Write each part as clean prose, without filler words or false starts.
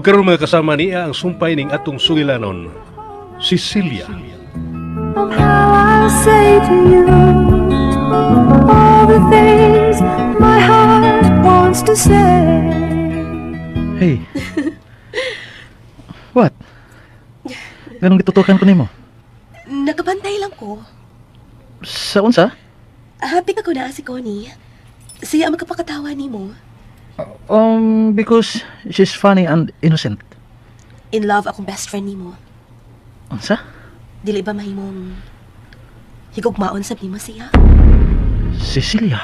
Ug karon, mga kasama niya ang sumpay ning atong sugilanon, Cecilia. Of how I'll say to you all the things my heart wants to say. Hey. What? Nganong gitutukan ko nimo? Nakabantay lang ko. Sa unsa? Happy ka ko na si Connie. Siya ang magkapakatawa nimo. Because she's funny and innocent. In love akong best friend nimo. Unsa? Dili ba mahimong higugmaon sab nimo siya? Cecilia.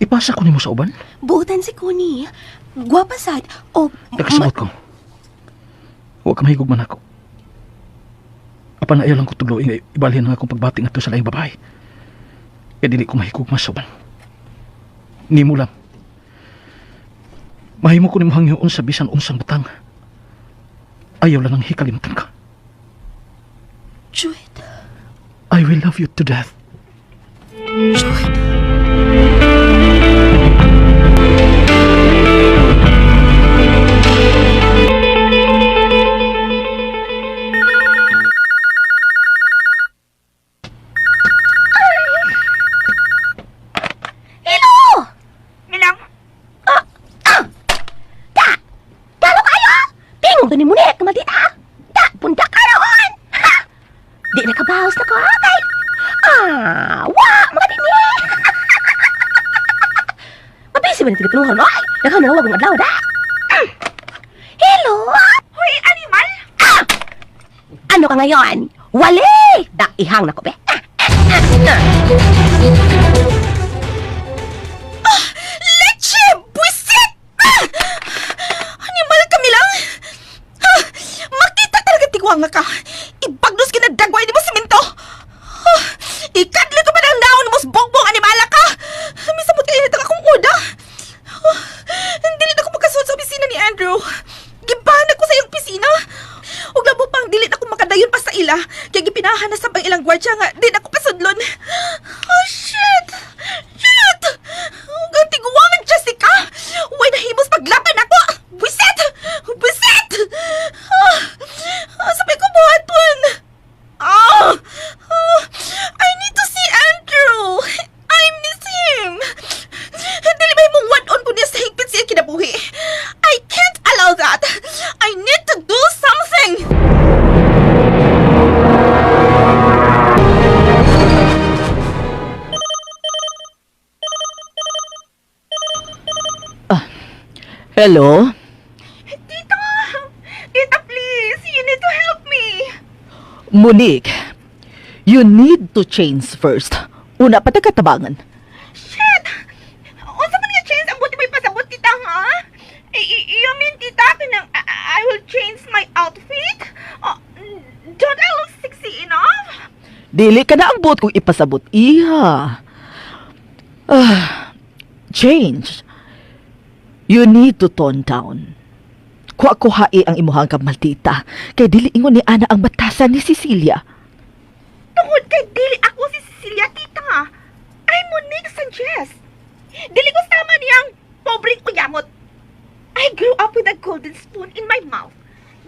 Ipasa ko nimo sa uban? Buotan si Connie. Gwapa sad. O Nakasabot ko. Huwag ka mahigugma nako. Apan ayaw lang ko tudloy nga ibalhin ang akong pagbati ngadto sa laing babae. Kaya dili ko mahigugma sa uban. Nimo lang. Mahimo ko nimo hangyoon sa bisan unsang butang. Ayaw lang ang hikalimtan ka. Jude. I will love you to death. Jude. Hello! Milang, Ah! Ah! Da! Talo kayo! Tingog ni Munek, maldita! Da! Punta ka roon! Ha! Di na kabawas na ko, kay! Ah! Wa! Mga dini! Mabisi ba ni teleponuhan mo? Ay! Nakaw na wag mong adlaw, da! Hello! Hoy, animal! Ah! Ano ka ngayon? Wali! Da, ihang na ko, be. Ah, ah, ah, ah. Leche! Buisit! Ah! Animal kami lang! Ah! Makita talaga tigwanga ka! Ibagnos kinadagway ni mo simento! Ah! Ikadlo ko pa ng naon mo sa bongbong animala ka! Misamot kayo nitang akong uda! Ah! Dili na ko makasuot sa opisina ni Andrew. Gibahan ako sa iyong opisina. Ug labo pang dili na ko makadayon pa sa ila. Kaya gipinahan na sa pang ilang gwardya nga di na ko pasudlon. Oh shit! Shit! Ug ang tiguwangan Jessica! Way nahimos paglaban ako! Buisit! Buisit! Ah, ah, sabay ko buhaton! Ah! Ah, I need to see Andrew! I miss him! Dili ba mong one-on ko niya sa higpit siya kinabuhi? I can't allow that! I need to do something! Hello? Tita! Tita, please! You need to help me! Monique, you need to change first. Una pa katabangan. Shit! Unsa man nga change ang buot mo ipasabot, tita, ha? You mean, tita, kanang I will change my outfit? Oh, don't I look sexy enough? Dili ka na ang buot kong ipasabot, iha. Ah, change. You need to tone down. Kuha-kuhai ang imuhang kamaldita. Kay dili ingon ni ana ang batasan ni Cecilia. Tungod kay dili ako si Cecilia, tita. I'm Monique Sanchez. Dili ko sama niyang pobreng uyamot. I grew up with a golden spoon in my mouth.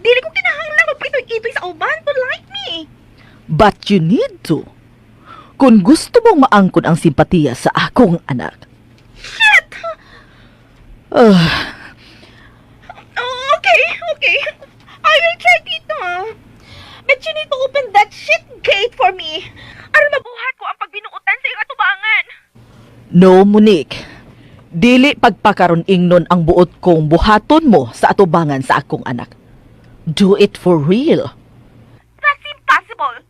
Dili ko kinahanglan magpitoy-itoy sa uban to like me. But you need to. Kung gusto mong maangkon ang simpatiya sa akong anak. Shit! Ah, Oh, okay. I will try, tita. But you need to open that shit gate for me. Aron mabuhat ko ang pagbinuotan sa iyong atubangan. No, Monique. Dili pagpakaron ingnon ang buot kong buhaton mo sa atubangan sa akong anak. Do it for real. That's impossible.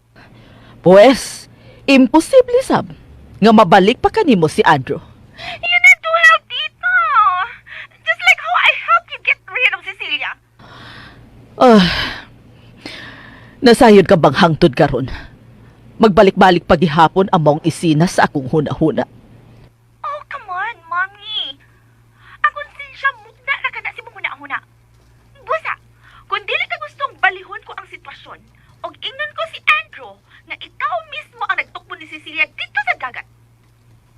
Pues, imposible sab nga mabalik pa kanimo si Andrew. You need to help, tita. Just like how I helped you get rid of Cecilia. Ah, nasayod ka bang hangtod karon? Magbalik-balik pagihapon ang maong isina sa akong huna-huna. Oh, come on, mommy. Ang konsensya mugna na kana sa imong huna-huna. Busa, kung dili ka gustong balihon ko ang sitwasyon, og ingnon ko si Andrew nga ikaw mismo ang nagtukbo ni Cecilia dito sa dagat.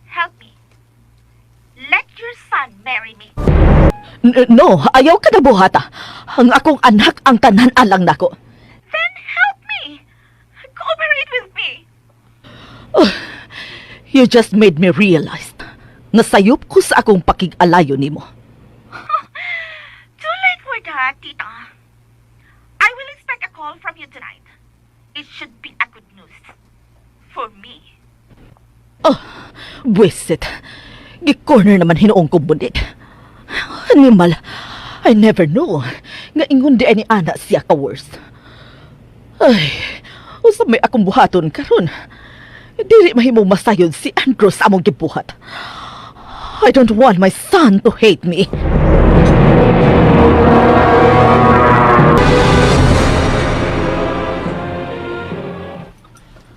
Help me. Let your son marry me. No, ayaw ka na buhata. Ang akong anak ang tanan alang nako. Then help me! Cooperate with me! You just made me realize nga sayop ko sa akong pakig-alayo nimo. Too late for that, Tita. I will expect a call from you tonight. It should be a good news. For me. Bwisit. Gi-corner naman hinuong kong bundik. Animal, I never knew nga ingon di ay ni ana siya ka worse. Ay, unsa may akong buhaton karon? Dili mahimong masayod si Andrew sa among gibuhat. I don't want my son to hate me.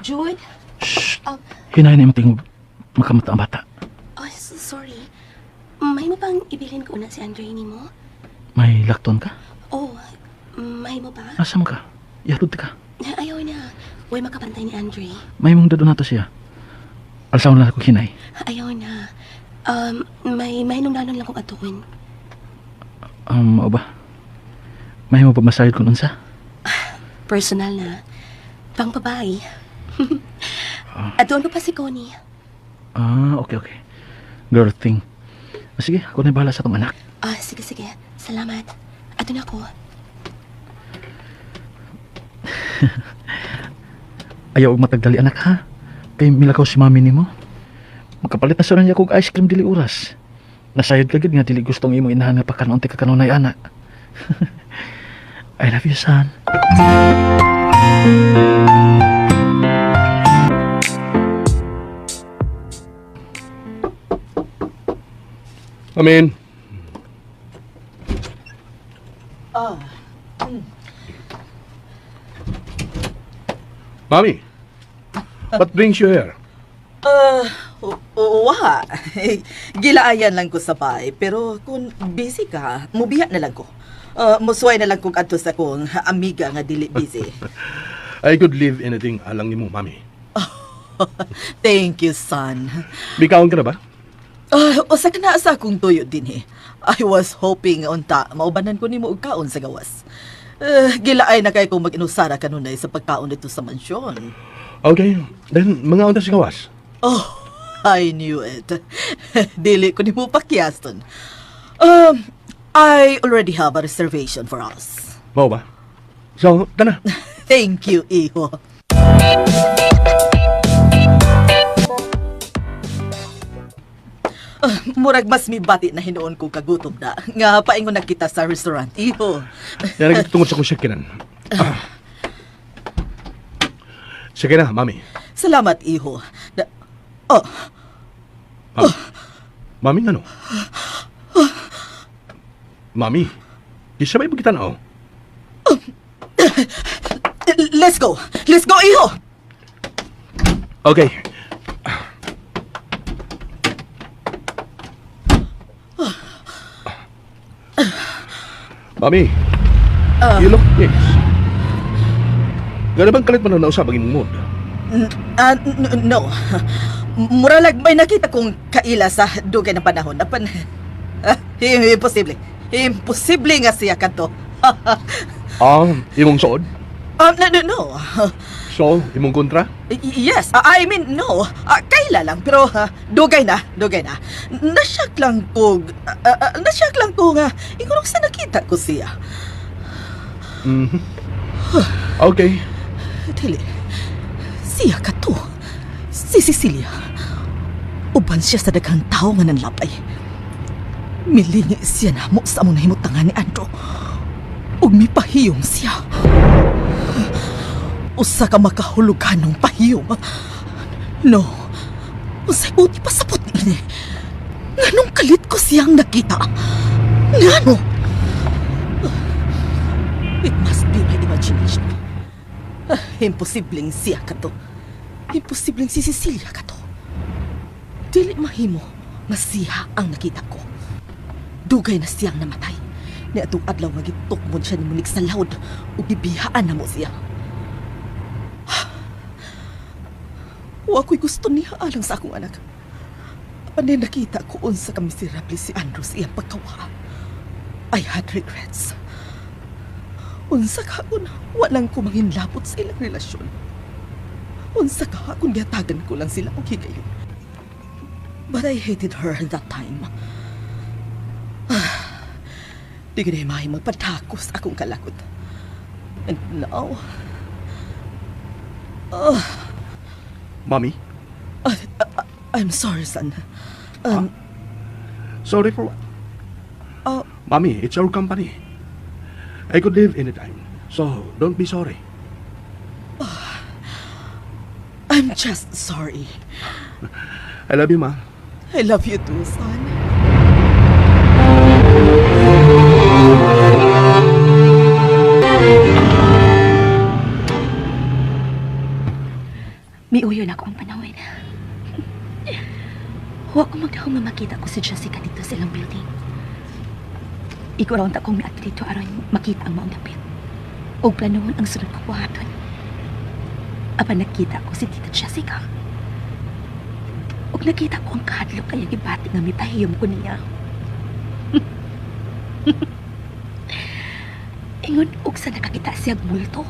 Jude? Hinay na imong tingog makamata ang bata. Oh, sorry. May mo pang ibilin ko una si Andre ni mo? May lakton ka? Oh, may mo ba? Asa man ka? Yarod ka. Ayaw na. Huwag makapantay ni Andre. May mong dadon nato siya. Alsaon lang ako hinay. Ayaw na. May nungdanon lang kong atuon. Mao ba? May mo pa masayod kung unsa? Personal na. Pang babae. Atuon ko pa si Connie. Ah, okay, okay. Girl thing. Ah, sige, ako na bahala sa atong anak. Ah, sige, sige. Salamat. Ato na ko. Ayaw og matagdali anak ha. Kay milakaw si mami nimo. Makapalit na sa niya kog ice cream dili oras. Nasayod ka gid nga dili gustong imong inahan nga pakanon ti kakanunay ana. I love you, son. Come in. Mami, what brings you here? Wa. Gilaayan lang ko sa bay, pero kung busy ka, mubiya na lang ko. Musuway na lang kong adto sa kong amiga nga dili busy. I could leave anything alang nimo, Mami. Thank you, son. Bikaon ka na ba? Usa ka na sa akong tuyo din eh. I was hoping unta maubanan ko nimo og kaon sa gawas. Gilaay na kay kung mag-inusara kanunay sa pagkaon dito sa mansyon. Okay, then mga unta sa gawas. Oh, I knew it. Dili ko nimo pakyaston. I already have a reservation for us. Mao ba? So, tana. Thank you, iho. Ah, murag mas mibati na hinuon ko kagutom na. Nga paingon na kita sa restaurant, iho. Yan ang tungod sa kong sakinan. Ah. Sige na, Mami. Salamat, iho. Na, oh, Mami. Mami, ano? Mami, isabay mo kita na, oh. Let's go. Let's go, iho. Okay. Mami, you look nice. Gano'n bang kalit man na nausap ang imong mood? No. Muralag may nakita kong kaila sa dugay ng panahon. Apan, imposible. Imposible nga siya kadto. Ah, imong suod? No, no, no. So, imong kontra? Yes, I mean, no. Kaila lang, pero dugay na, dugay na. Nasyak lang ko, nasyak lang ko nga, ingon sa nakita ko siya. Mhm. Okay. Dili, siya ka to. Si Cecilia. Uban siya sa daghang tao nga nanlapay. Milingi siya namo sa among nahimutangan ni Andrew. Ug mipahiyom siya. Usa ka makahuluganong pahiyom. No. Usay buti pasabot niini. Nganong kalit ko siyang nakita? Ngano? It must be my imagination. Ah, imposibleng siya ka to. Imposibleng si Cecilia ka to. Dili mahimo nga siya ang nakita ko. Dugay na siyang namatay. Ni atong adlaw nga gitukmon siya ni Monique sa loud ug gibihaan na mo siya. Wa ko'y gusto niya alang sa akong anak. Apan nakita ko unsa ka miserable si Andrew sa iyang pagkawa. I had regrets. Unsa ka kung walang kumanginlapot sa ilang relasyon. Unsa ka kung gihatagan ko lang sila og higayon. But I hated her at that time. Di ko na magpatakos akong kalakot. And now, Mommy, I'm sorry, son. Sorry for what? Oh. Mommy, it's our company. I could leave anytime. So, don't be sorry. I'm just sorry. I love you, Ma. I love you too, son. Miuyo na ako ang panahon. Huwag ko magdahong nga makita ko si Jessica dito sa ilang building. Ikaw raw akong miadto dito aron makita ang maong dapit. Og planohon ang sunod ko buhaton. Apan nakita ko si Tita Jessica. Og nakita ko ang kahadlok kaya gibati nga mipahiyom ko niya. Ingon og sa nakakita siya multo.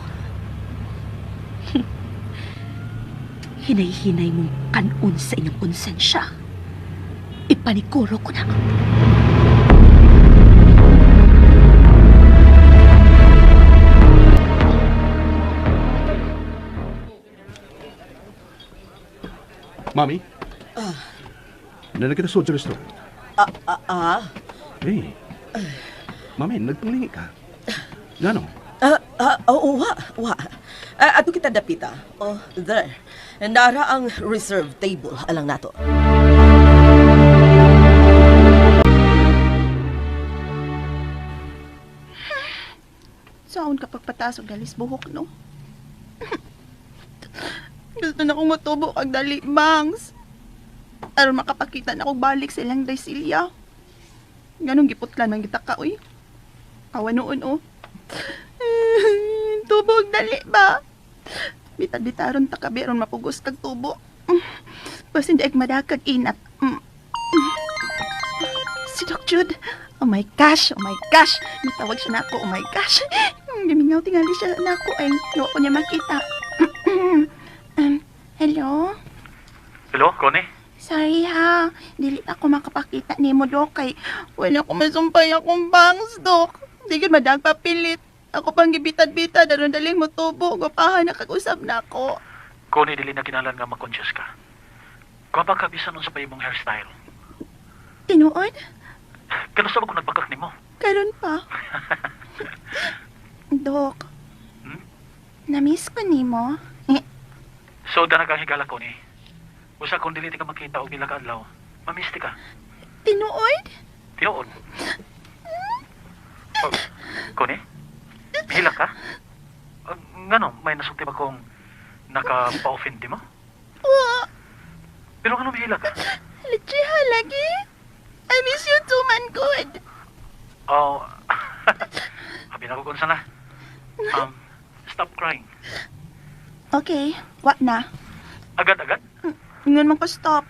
Hinay-hinay mong kanon sa inyong konsensya. Ipanikuro ko na. Mommy? Ah. Nana kita sa restaurant. Ah, ah, ah. Hey. Mami, nagpanglingi ka. Ngano? Ah, ah, oo, wa, wa. Ah, ato kita dapita. Oh, there. Nara ang reserve table alang nato. Saon kapag pataas og dalis buhok, no? Gusto na kong matubo kag dali, bangs. Aron makapakita na kog balik sa ilang Daysilya. Ganong giputlan man kita ka, uy. Awa noon, oh. Tubo og dali ba? Bitad-bitaron ta kabi aron mapugos kag tubo. Basin di ag madakag inat. Si Doc Jude. Oh my gosh, oh my gosh. Nitawag siya nako, oh my gosh. Gimingaw tingali siya nako ay no ko niya makita. Hello? Hello, Connie? Sorry ha, dili ako makapakita nimo Dok kay wala ko masumpay akong bangs Dok. Di gud madagpapilit. Ako pang gibitad-bitad aron daling motubo, gwapahan nakag-usab na ako. Connie, dili na kinahanglan nga mag-conscious ka. Gwapa ka bisan unsa pa imong hairstyle. Tinuod? Kano sa ko nagbakak nimo? Karon pa. Dok. Hmm? Namiss ko nimo. Eh, So dana kang higala, Connie. Usa kung dili ka makita og pila ka adlaw, mamiss ti ka. Tinuod? Tinuod. Oh, Connie? Mihilak ka? Ngano, may nasulti ba kong naka-pa-offend mo? Wa. Pero ngano mihilak ka? Lecheha lagi. I miss you too, man good. Oh, habi na ko kung sana. Stop crying. Okay, wa na. Agad-agad? Ingon man ko stop.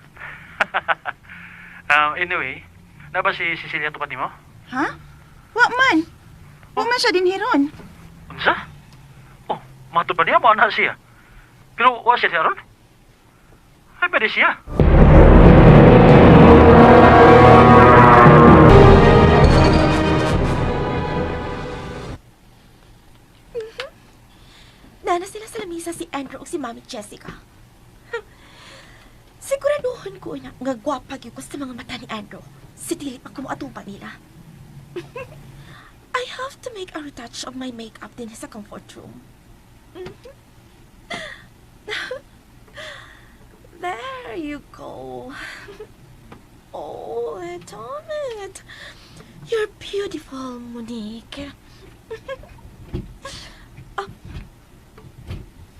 Anyway, na ba si Cecilia tupad nimo? Ha? Wa man. Wa man siya din hiron. Unsa? Oh, matod ba niya? Mao na siya. Pero wa siya siya ron? Ay, pwede siya. Nana sila sa lamisa si Andrew ug si Mami Jessica. Siguraduhon ko na nga gwapa gyud ko sa mga mata ni Andrew. Si dili pa ko moatupa nila. I have to make a retouch of my makeup din sa comfort room. There you go. Oh, damn it. You're beautiful, Monique. Ah,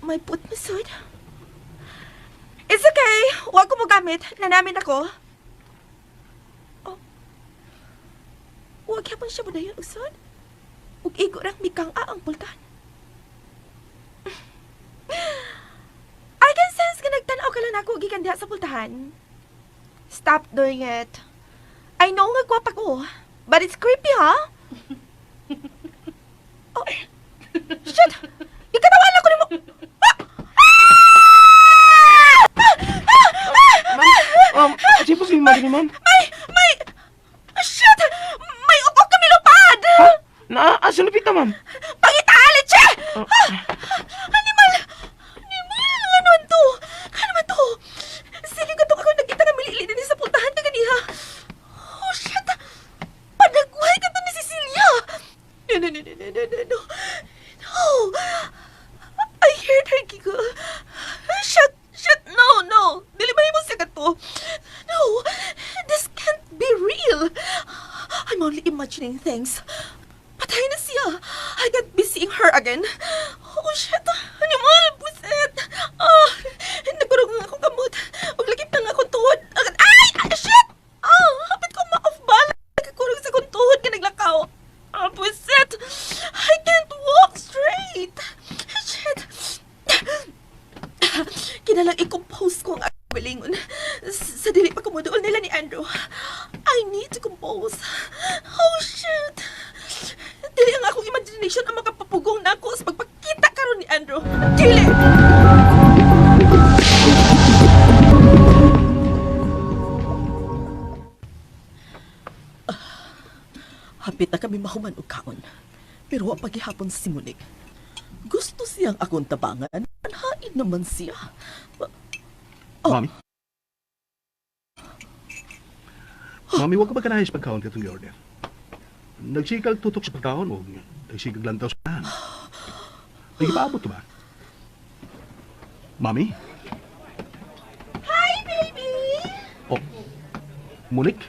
may put masud. It's okay. Huwag ko mo gamit. Nanamin ako. Oh. Huwag yapon siya mo na yun, usod. Ug igo rang mikang ang pultan. I can sense nga nagtanaw ka lang ako gikan diha sa pultahan. Stop doing it. I know nga gwapa ko. But it's creepy, ha? Oh, shit! Ikatawan ako nimo. Ma'am, si problema din, ma'am? May, may, shit! May ukok kami lupad! Ha? Na, asa lupita, ma'am? Pangitahan, che! Ah, animal! Animal! Ano to? Ano man to? Sige ka to ako nakita nga milili din sa puntahan ka ganiha. Oh, shit! Panagway ka to ni Cecilia! No, no, no, no, no, no, no, no. No! I heard her giggle. Shit! Shit! No, no! Dili ba mo siya ka to? No! This can't be real! I'm only imagining things. Patay na siya. I can't be seeing her again. Oh, shit. Animal, pusit. Ah, nagkurog nga akong kamot. Maglakip na nga akong tuhod. Ay! Ay, shit! Ah, hapit ko ma-off balance. Nagkurog sa akong tuhod ka naglakaw. Ah, pusit. I can't walk straight. Shit. Kinalang i-compose ko ang akong galingon. Sa dili pa kumuduol nila ni Andrew. I need to compose. Oh, shit! Dili ang akong imagination ang makapapugong na ako sa pagpakita karon ni Andrew. Dili! Hapit na kami mahuman og kaon. Pero wa paghihapon si Monique. Gusto siyang akong tabangan. Anhain naman siya. Oh. Mami? Mami, wag ka ba kanahis pagkaon katong order? Nagsikag tutok sa pagkaon o nagsikag lantaw sa tahan. Nagpaabot ka ba? Mami? Hi, baby! Oh, Monique?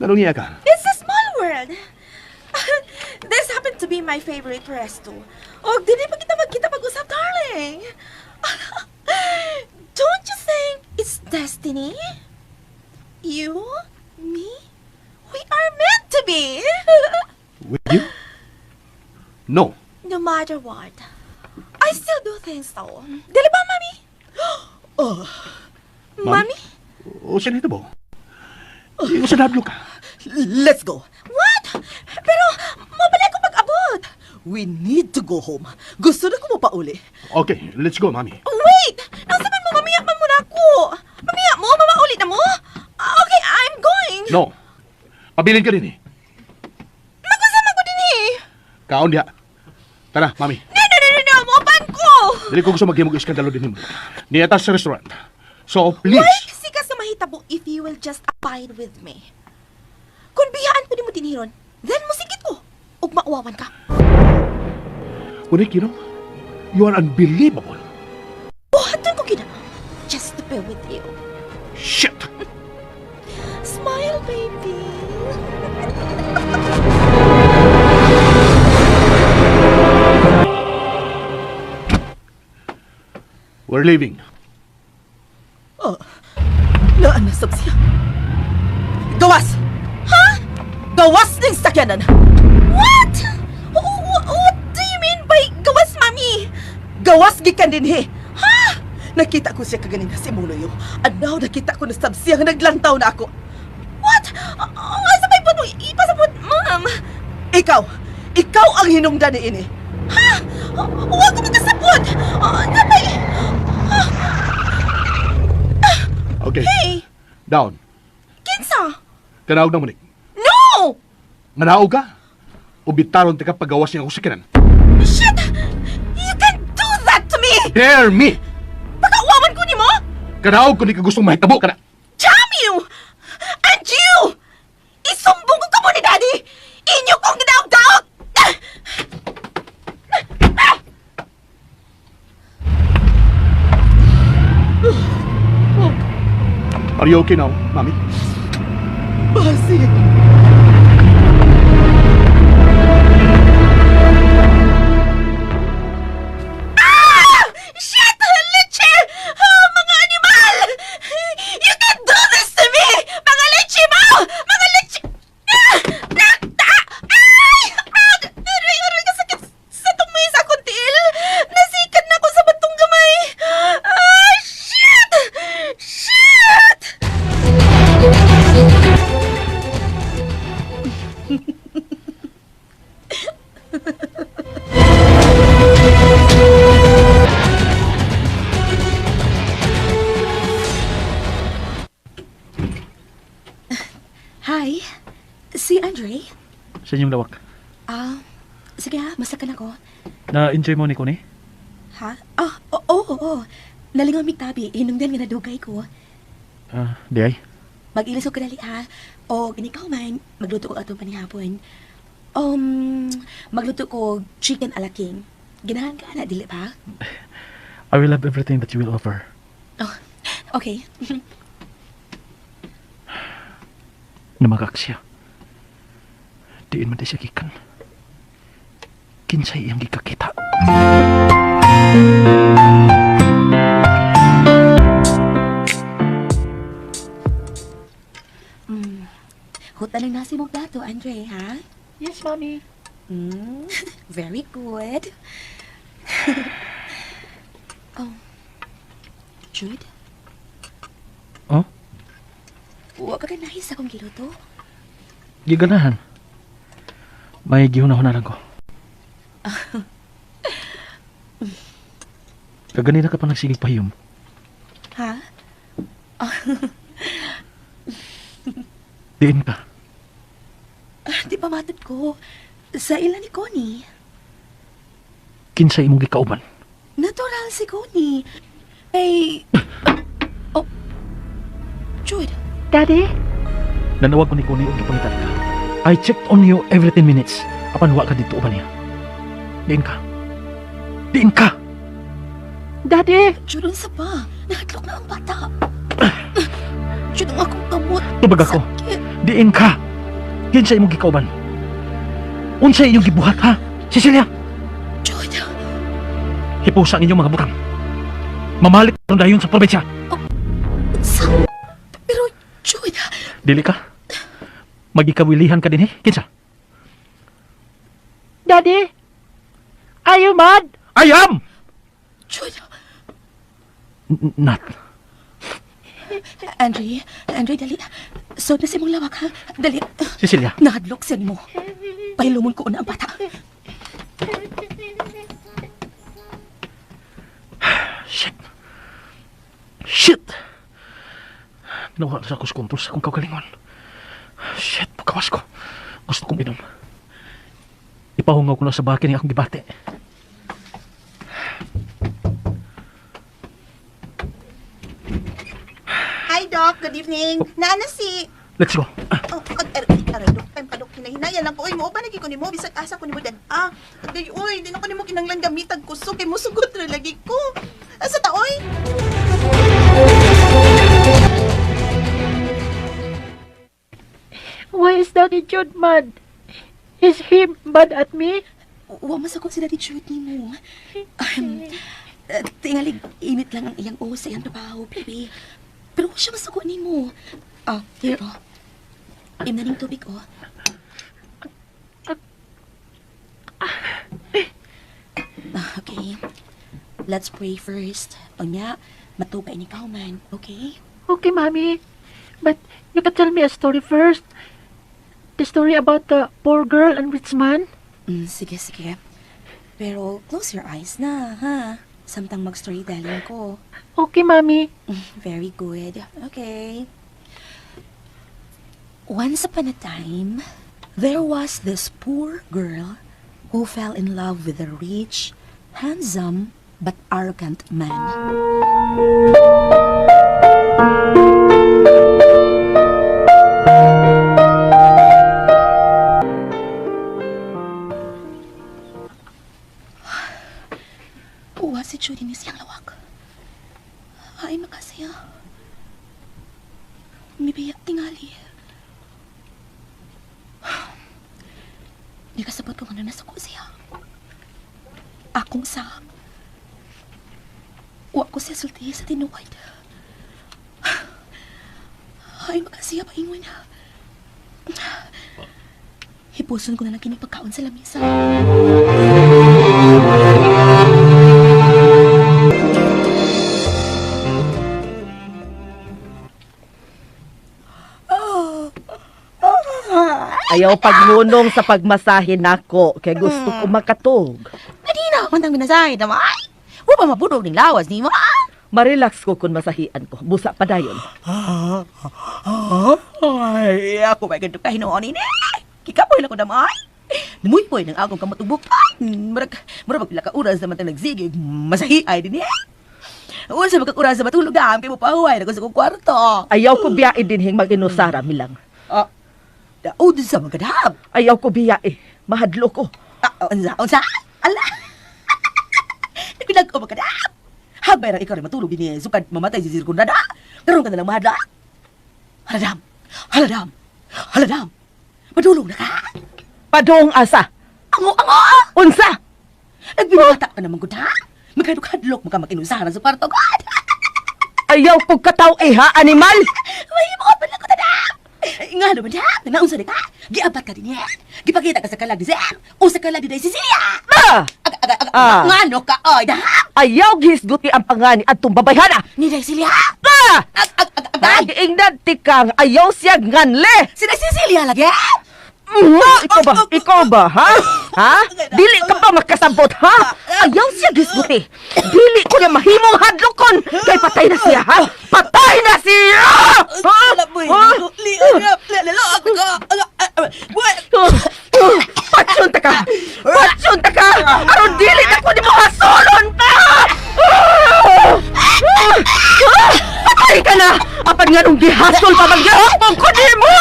Anong niya ka? It's a small world. This happened to be my favorite resto. Og dili pa kita magkita pag-usap, darling. Don't you think it's destiny? You, me, we are meant to be. With you? No. No matter what, I still do think so. Dili ba, mami? Oh, Mami? O saan ito ba? O sa nablo ka? Let's go. What? Pero, mabalik ko pag-abot. We need to go home. Gusto na ko mapauli. Okay, let's go, Mami. Wait! Nasa man mo, mamiya man muna ako. Mamiya mo, mamaulit na mo. Ah, okay, I'm going. No. Pabilin ka din eh. Mag-usama ko din eh. Kaon diha. Tara, Mami. No, no, no, no, no. Mopan ko. Dili ko gusto maghimog iskandalo din mo. Niya sa restaurant. So, please. Why kasi ka sa mahitabo if you will just abide with me? Kung biyaan ko ni mo dinhiron, then musigit ko. Ug mauwawan ka. Monique, you know, you are unbelievable. Buhaton ko gina. Just to be with you. Shit! Smile, baby. We're leaving. Oh, naanasab siya. Gawas! Ha? Gawas ning sakyanan! What? What do you mean by gawas, mami? Gawas gikan dinhi! Ha? Nakita ko siya kaganina sa imong luyo. And now nakita ko na sab siya nga naglantaw na ako. What? Oh, asa may mo ipasabot, ma'am? Ikaw! Ikaw ang hinungdan ni ini. Ha? Huwag ko magkasabot! Oh, napay... Okay. Hey! Down. Kinsa? Kanaog na, Monique. No! Manaog ka? O bitaron ka pagawas niya ako sa kanan. Shit! You can't do that to me! Dare me! Baka uwawan ko ni mo? Kanaog ko ni ka gustong mahitabo ka na. Damn you! And you! Isumbong ko kamo ni Daddy! Inyo kong gidaog-daog! Are you okay now, Mami? Basi! Ah! Shit! Leche! Ah, mga animal! You can't do this to me! Mga leche mo! Mga leche! Ah! Nakta! Ay! Ah! Aray, aray, kasakit sa tumay sa akong tiil! Nasikat na ako sa batong gamay! Ah! Shit! Shit! Hi, si Andre. Sa inyong lawak. Ah, sige ha, masakan ako. Na-enjoy mo ni Connie? Ha? Ah, oo, oo, oo. Nalingaw mig tabi, hinungdan nga nadugay ko. Ah, di ay. Mag-ilis ko kadali ha. O ikaw man, magluto ko atong panihapon. Magluto ko chicken ala king. Ganahan ka na, dili ba? I will have everything that you will offer. Oh, okay. Namagak siya. Diin man di siya gikan. Kinsay iyang gikakita. Hutan lang nasi mong plato, Andre, ha? Yes, Mommy. Very good. Oh. Jude? Oh? Wa ka ganahi sa akong giluto? Giganahan. May gihuna-huna lang ko. Kaganina ka pa nagsigig pahiyom. Ha? Diin ka. Ah, di pa matod ko. Sa ila ni Connie. Kinsay imong gikauban. Natural si Connie. Ay... Oh. Jude. Daddy? Nanawag ko ni Connie og gipangitan ka. I checked on you every 10 minutes. Apan wa ka dito uban niya. Diin ka. Diin ka! Daddy! Jude, unsa pa? Nahadlok na ang bata. Jude, ang akong kamot. Tubag ako. Sakit. Diin ka! Kinsay imong gikauban. Unsay inyong gibuhat ha? Cecilia! Jude. Hipusa ang inyong mga butang. Mamalik ron dayon sa probinsya. Unsa? Pero, Jude. Dili ka. Magikawilihan ka din eh. Kinsa? Daddy? Are you mad? I am! Jude. Not. Andre, Andre, dali. So na si mong lawak, ha? Dali. Cecilia, Nahadlok siya mo. Pahilumon ko una ang bata. Shit. Shit! Nawala sa ako sa kontrol sa akong kaugalingon. Shit, pagkawas ko. Gusto kong inom. Ipahungaw ko na sa bakin ang akong gibati. Hi, Doc. Good evening. Naana si... Let's go. Ah, Oh, aray, Dok. Time ka, Dok. Hinahinayan lang ko. Uy, mo ba nagi ko nimo? Bisag asa ko nimo dan. Ah, agay, uy, di na ko nimo kinanglan gamitag kusog. Kay musugot ra lagi ko. Asa ta, oy? Why is Daddy Jude mad? Is he mad at me? Wa man sa kung sila ni Jude ni mo. Tingalig, init lang ang iyang ulo sa iyang trabaho, baby. Pero wa siya masuko ni mo. Ah, here, oh. Im na ning tubig, oh. Ah, okay. Let's pray first. Unya, matugay ni man, okay? Okay, Mommy. But you can tell me a story first. The story about the poor girl and rich man. Sige, sige. Pero close your eyes na, ha? Samtang mag-storytelling ko. Okay, Mommy. Very good. Okay. Once upon a time, there was this poor girl who fell in love with a rich, handsome, but arrogant man. Uwa si Judy ni siyang lawak. Ay, makasaya. Mibiyak tingali. Di kasabot ko nga nasa ko siya. Akong sa. Wa ko siya sulti sa tinuod. Ay, makasaya paingon. Hipuson ko na lang kining pagkaon sa lamisa. Ayaw pagnunong sa pagmasahe nako kay gusto ko makatog. Nadina, man ang minasahe na ay. Wa pa mabudog ning lawas nimo. Marelax ko kung masahian ko. Busa pa dayon. Ay, ako ba ganito kahinuon ini? Kikapoy na ko damay. Namuypoy ng akong kamatubok. Ay, murag, murag pila ka oras naman tang nagsigig. Masahi ay din eh. Unsa ba ka oras sa matulog dam kay mo pahuway na ko sa kong kwarto. Ayaw ko biyae dinhing mag-inusara milang. Ah, daod sa magadab. Ayaw ko biyae. Mahadlo ko. Ah, unsa, unsa? Ala. Nagpinag ko magadab. Habay ra ikaw rin matulog din eh. Sukad mamatay si Sir Conrad. Ah. Karon ka na lang mahadla. Haladam. Haladam. Haladam. Matulog na ka. Padong asa. Ango, ango! Unsa? Nagbinata ka naman gud ha? Magkadok-hadlok maka makinusahan sa kwarto god. Ayaw ko kataw eh ha, animal! May mo pa lang ko tada. Nga naman ha, naunsa ni ka? Giabat ka din yan. Gipakita ka sa kalag ni Sam o sa kalag ni Day Cecilia. Ah! Aga, aga, aga, Ah. ngano ka oy da? Ayaw gihisguti ang pangani at bayhana. Ni Day Cecilia. Ah! Ag, ag, ag, ag, ag. Giingnan tikang ayaw siya nganle. Si Day Cecilia lagi. Ikaw ba? Ikaw ba, ha? Ha? Dili ka pa makasabot, ha? Ayaw siya gisguti. Dili ko na mahimong hadlokon. Kay patay na siya, ha? Patay na siya! Ha? Ha? Patsyon ta ka! Patsyon ta ka! Aron dili na ko nimo hasolon pa! Patay ka na! Apan nga nung gihasol pa maghihapon ko nimo!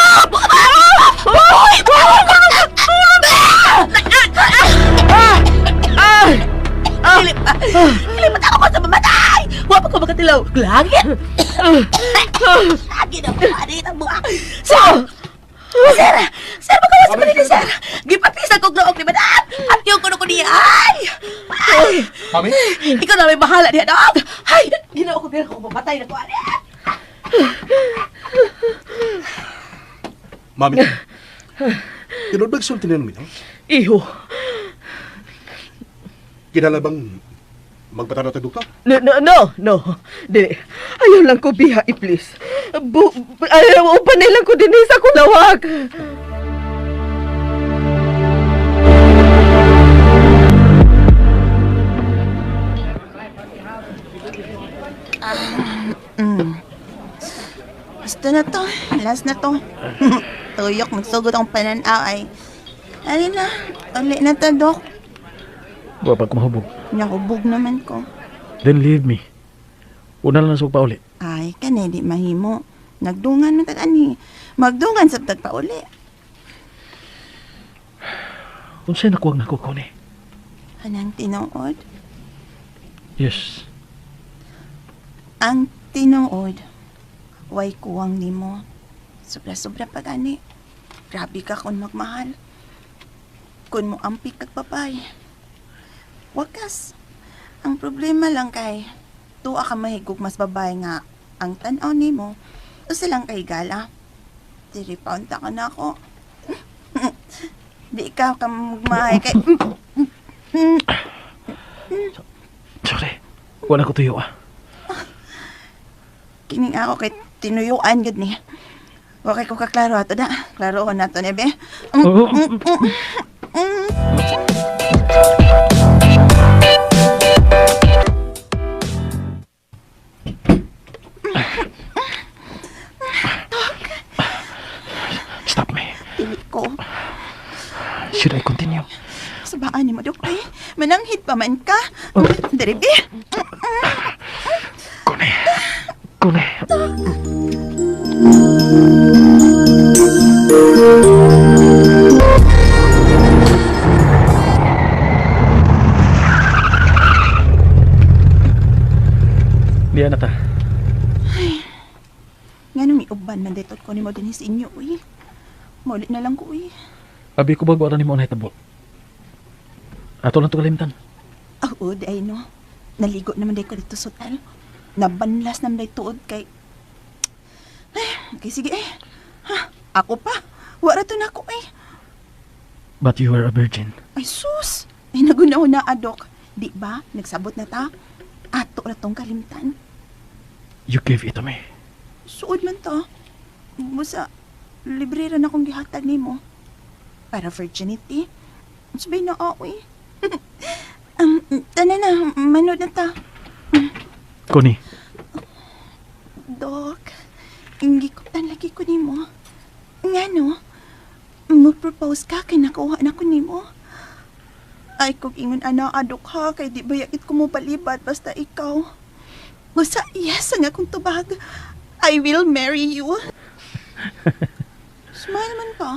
Lipat ako sa mamatay! Wa pa ko makatilaw. Langit! Lagi na po, ano ang buha. Sir! Sir! Sir, magawa sa manila, sir! Gipatisa kong noog ni madam! At yung kuno ko niya, ay! Ay! Mami? Ikaw na may bahala niya, dog! Ay! Ginoo ko, pero kung mamatay na ko, ano? Mami? Tinuod ba sulti na namin, Iho. Kinala bang magpatanaw ta doktor? No, no, no, no. Dili. Ayaw lang ko biha, eh, please. Bu, ayaw, upanay lang ko din eh, sa kulawag. Basta na to. Last na to. Tuyok, magsugod akong pananaw ay. Alin na, uli na ta, Dok. Wa pa ko mahubog. Nakubog naman ko. Then leave me. Una lang sa pauli. Ay, kani di mahimo. Nagdungan man tag ani. Magdungan sa tag pauli. Unsay nakuwang nako ko ni? Anang tinuod? Yes. Ang tinuod, way kuwang nimo. Sobra-sobra pa gani. Grabe ka kung magmahal. Kung mo ampik kag babay. Wakas. Ang problema lang kay tuwa ka mahigog mas babay nga ang tan-aw nimo usa lang kay gala. Diri paunta ka na ako. Di ka ka magmahay kay Sorry. Wala ko tuyo ah. Kining ako kay tinuyuan gud ni. Okay ko kaklaro ato na. Klaro ko na to ni be. Oh, Stop me. Dili ko. Should I continue? Sabaan ni mo dok eh. Mananghid pa man ka. Diri be. Kone. Kone. Diyan na ta. Nga nung miuban man dito ko nimo dinhi sa inyo uy. Maulit na lang ko uy. Abi ko bago ni mo na hitabo. Ato lang to kalimtan. Ah, oo, di ay no. Naligo naman day ko dito sa hotel. Nabanlas naman day tuod kay... Ay, okay, sige eh. Ha, ako pa. Wara to na ako eh. But you are a virgin. Ay, sus! Ay, nagunaw na, adok. Di ba? Nagsabot na ta. Ato ra tong kalimtan. You gave it to me. Suod man to. Busa, libre ra na akong gihatag nimo. Para virginity. Sabay na ako eh. Tana na, manood na ta. Connie, Dok, ingikutan lagi ko nimo. Nga no, mo-propose ka kay nakuha na ko nimo. Ay, kung ingon ana, adok ha, kay di bayakit ko mo palibat basta ikaw. Basta yes ang akong tubag. I will marry you. Smile man ka.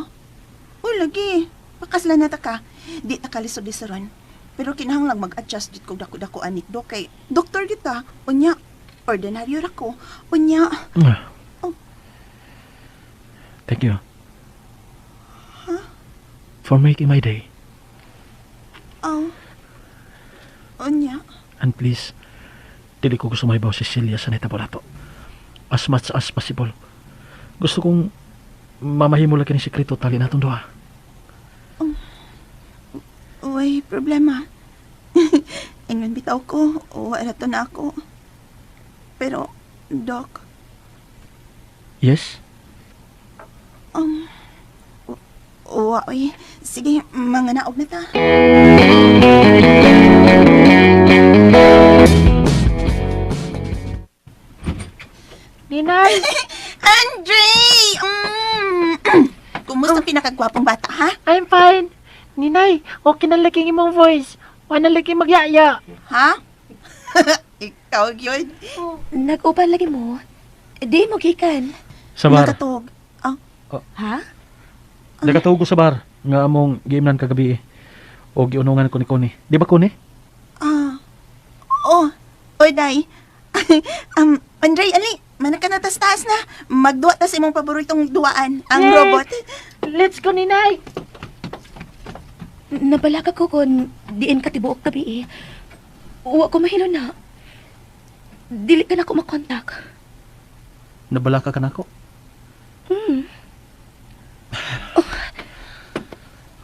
Uy, lagi. Pakaslan na ta ka. Di ta kalisod-lisoron. Pero kinahanglang mag-adjust dit kog dako-dako anik do kay doktor kita. Unya, ordinaryo ra ko. Unya, Oh. Thank you. For making my day. Oh. Unya. And please, dili ko gusto mahibaw si Celia sa nahitabo nato. As much as possible. Gusto kong mamahimo lang kini sekreto tali natong duha. Uy, problema. Ingon bitaw ko, wala to na ako. Pero, Doc, Yes? Wa, uy. Sige, mga naog na ta. Ninay! Andre! Kumusta pinakagwapong bata, ha? I'm fine. Ninay, okay na lagi imong voice. Wala lagi magyaya. Ha? Ikaw yun. Nag-uban lagi mo. Di mo gikan. Sa bar. Nakatog. Ah, Ha? Nakatuog ko sa bar nga among giimnan kagabi eh. O giunungan ko ni Connie. Di ba, Connie? Ah. Oh, oy, day. Andre, ali, manak ka na tas taas na. Magduwa tas imong paboritong duwaan, ang Yay! robot. Let's go, Ninay! Nabalaka ko kung diin ka tibuok gabi eh. Wa ko mahilo na. Dili ka na ko makontak. Nabalaka ka nako.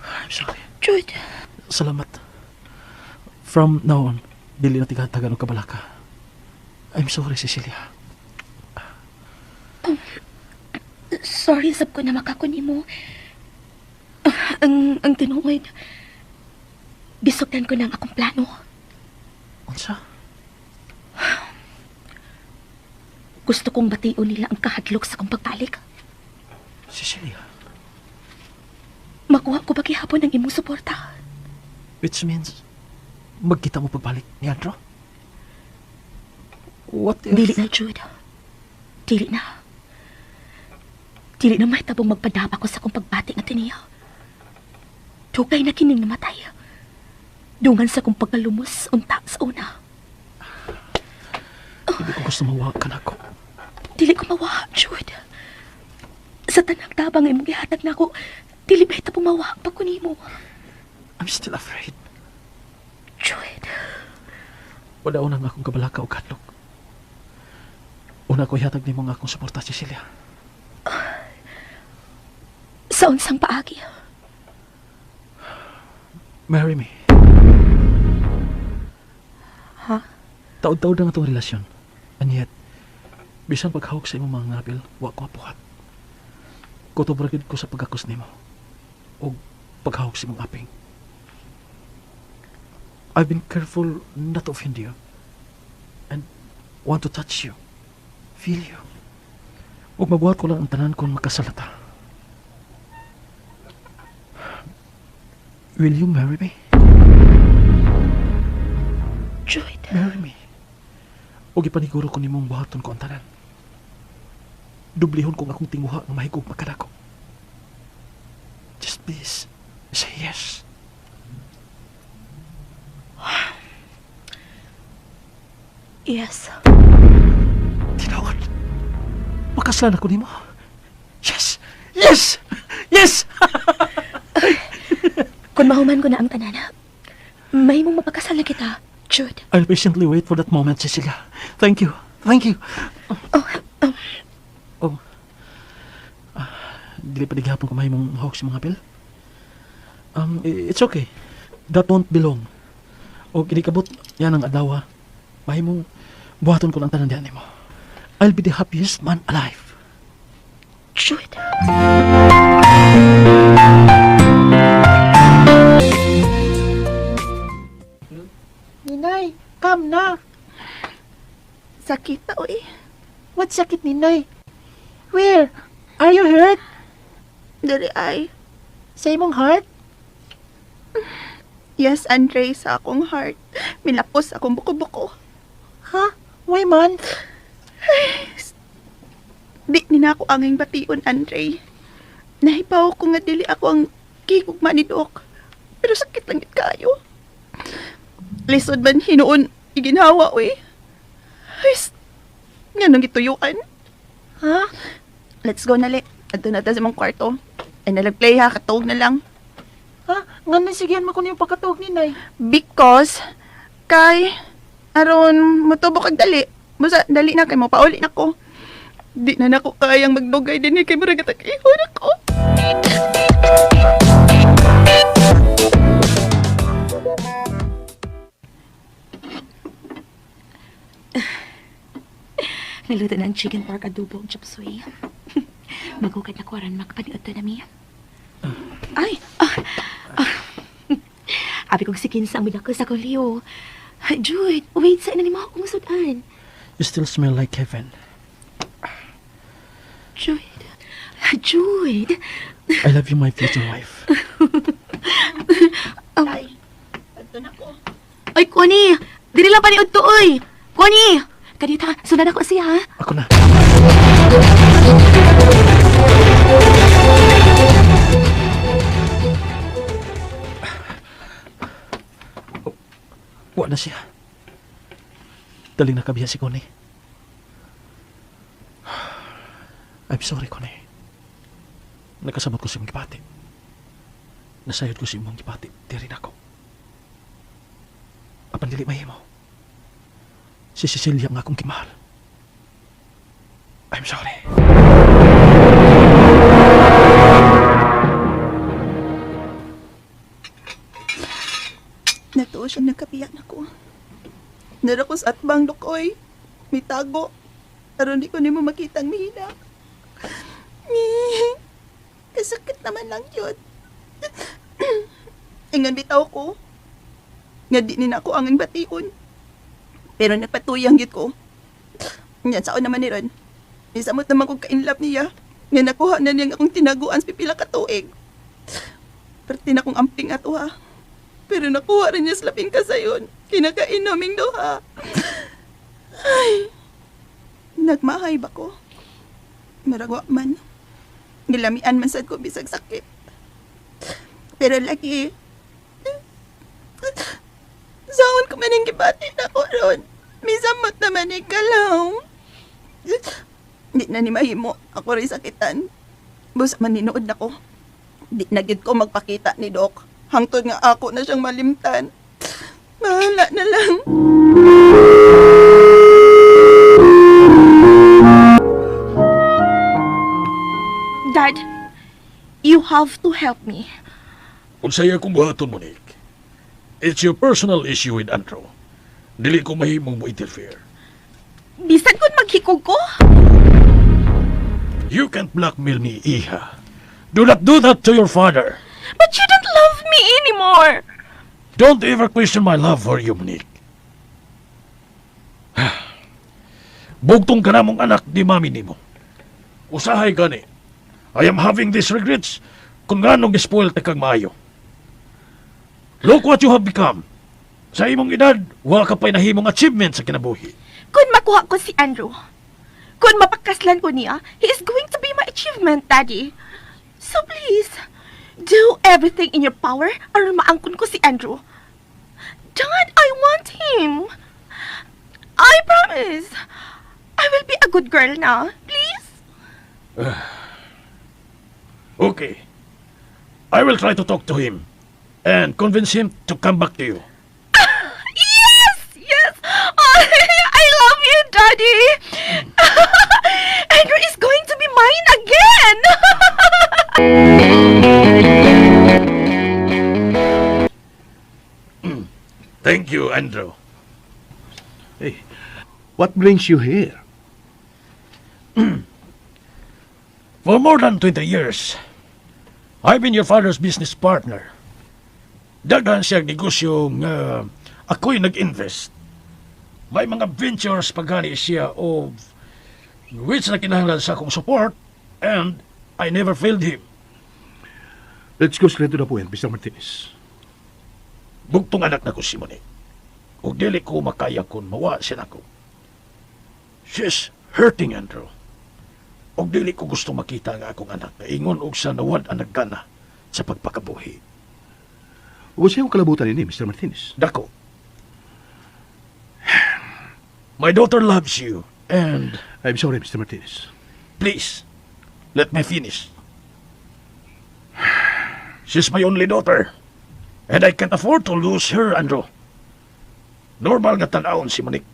I'm sorry. Jude, Salamat. From now on, dili na tigatagan og kabalaka. I'm sorry, Cecilia. Sorry sab ko na makakuni mo. Ang tinuod. Gisugdan ko na ang akong plano. Unsa? Gusto kong bation nila ang kahadlok sa akong pagbalik. Cecilia. Makuha ko ba gihapon ang imong suporta? Which means, magkita mo pagbalik ni Andrew? What if... Dili na, Jude. Dili na. Dili na mahitabong magpadapa ko sa akong pagbati nga tiniya. Dugay na kining namatay. Dungan sa akong pagkalumos unta sa una. Hindi ko gusto mawa ka nako. Dili ko mawa, Jude. Sa tanang tabang imong gihatag nako, dili mahitabong mawa pa ko nimo. I'm still afraid. Jude. Wala unang akong kabalaka o kadlok. Una ko ihatag nimo ang akong suporta, Cecilia. Sa unsang paagi? Marry me. Ha? Taod-taod na nga itong relasyon. And yet, bisan paghawak sa imong mga ngabil, wa ko apuhat. Kutob ra gyud ko sa pagakos nimo. O paghawak sa imong aping. I've been careful not to offend you. And want to touch you. Feel you. Ug mabuhat ko lang ang tanan kung makasalata. Will you marry me? Jude. Marry me. O gipaniguro ko nimong buhaton ko ang tanan. Dublihon kong akong tinguha nga mahigog makadako. Just please, say yes. Yes. Tinuod. Makaslan ako nimo. Yes! Yes! Yes! Kung mahuman ko na ang tanan, mahimong mapakasal na kita, Jude. I'll patiently wait for that moment, Cecilia. Thank you. Thank you. Oh, Oh. Ah, dili pa gihapon ko mahimong hawak sa mga apil. It's okay. That won't be long. O kinikabot, yan ang adlaw. Mahimong buhaton ko lang tanan diyan nimo. I'll be the happiest man alive. Jude. Ninay, come na. Sakita, oy. What sakit, Ninay? Where? Are you hurt? Dili ay. Sa imong heart? Yes, Andre, sa akong heart. Milapos akong buko-buko. Ha? Why man? Di ni na ako anging bation, Andre. Nahibaw ko nga dili ako ang gihigugma ni Doc. Pero sakit lang gyud kaayo. Lisod man hinuon iginhawa, uy. Ay, nganong gituyuan? Ha? Let's go na, le. Adto na ta sa imong kwarto. Ay nalag-play ha, katuog na lang. Ha? Nganong sigihan mo ko niyong pagkatuog ni Nay? Because, kay, aron motubo kag dali. Busa, dali na kay mo, pauli na ko. Di na nako kayang magdugay din kay murag ihon ako. Naluto ng chicken pork adobo ang chop suey. Magugad na ko aron makapaniod na mi. Ay! Ah, ah. Abi kong si Kinsa ang midako sa akong liyo. Jude, wait, saan na ni mo akong sudan? You still smell like heaven. Jude. Jude. I love you, my future wife. Ay, adto na ko. Ay, Connie! Dili lang paniod to, oy! Connie! Kanita, sundan ako siya, ha? Ako na. Wa na siya. Daling nakabiya si Connie. I'm sorry, Connie. Nakasabot ko sa imong gibati. Nasayod ko sa imong gibati. Diri na ako. Apan dili mahimo. Si Cecilia ang akong gimahal. I'm sorry. Natuo siya nagkapiyak na ko. Nara ko sa atbang dukoy. May tago. Aron di ko nimo makitang mihina. Kasakit naman lang yun. Ingon bitaw ko. Nga di ni na ako ang bation. Pero nagpatuyang gyud ko. Yan, sao naman ni Ron. Isamot naman kong kainlap niya. Nga nakuha na niya ang akong tinaguan sa pipila ka tuig. Perti na kong amping ato ha. Pero nakuha rin niya sa labing kasayon. Kinakain naming duha. Ay, nagmahay ba ko? Maragwa man. Gilamian man sad ko bisag sakit. Pero lagi, saon ko man ang gibati na ko ron. Misamot naman ikalaw. Di na ni mahimo. Ako rin sakitan. Busa maninood na ko. Di na gid ko magpakita ni Doc. Hangtod nga ako na siyang malimtan. Bahala na lang. Dad, you have to help me. Unsay akong buhaton, Monique? It's your personal issue with Andrew. Dili ko mahimong mo interfere. Bisan kung maghikog ko. You can't blackmail me, Iha. Do not do that to your father. But you don't love me anymore. Don't ever question my love for you, Monique. Bugtong ka na mong anak ni mami nimo. Usahay gani. I am having these regrets kung nganong spoil ta kag maayo. Look what you have become. Sa imong edad, wa ka pa'y nahimong achievement sa kinabuhi. Kung makuha ko si Andrew, kung mapakaslan ko niya, he is going to be my achievement, Daddy. So please, do everything in your power aron maangkon ko si Andrew. Dad, I want him. I promise. I will be a good girl now. Please? Okay. I will try to talk to him and convince him to come back to you. Yes! Yes! I love you, Daddy! Andrew is going to be mine again! Thank you, Andrew. Hey, what brings you here? For more than 20 years, I've been your father's business partner. Daghan siyang negosyo nga ako'y nag-invest. May mga ventures pagani siya of which na kinahanglan sa akong support and I never failed him. Let's go straight to the point, Mr. Martinez. Bugtong anak nako si Monique. Ug dili ko makaya kung mawa siya nako. She's hurting, Andrew. Ug dili ko gusto makita nga akong anak na ingon og sa nawad ang naggana sa pagpakabuhi. Ug unsay kalabutan ini, Mr. Martinez? Dako. My daughter loves you and I'm sorry, Mr. Martinez. Please, let me finish. She's my only daughter. And I can't afford to lose her, Andrew. Normal nga tan-awon si Monique.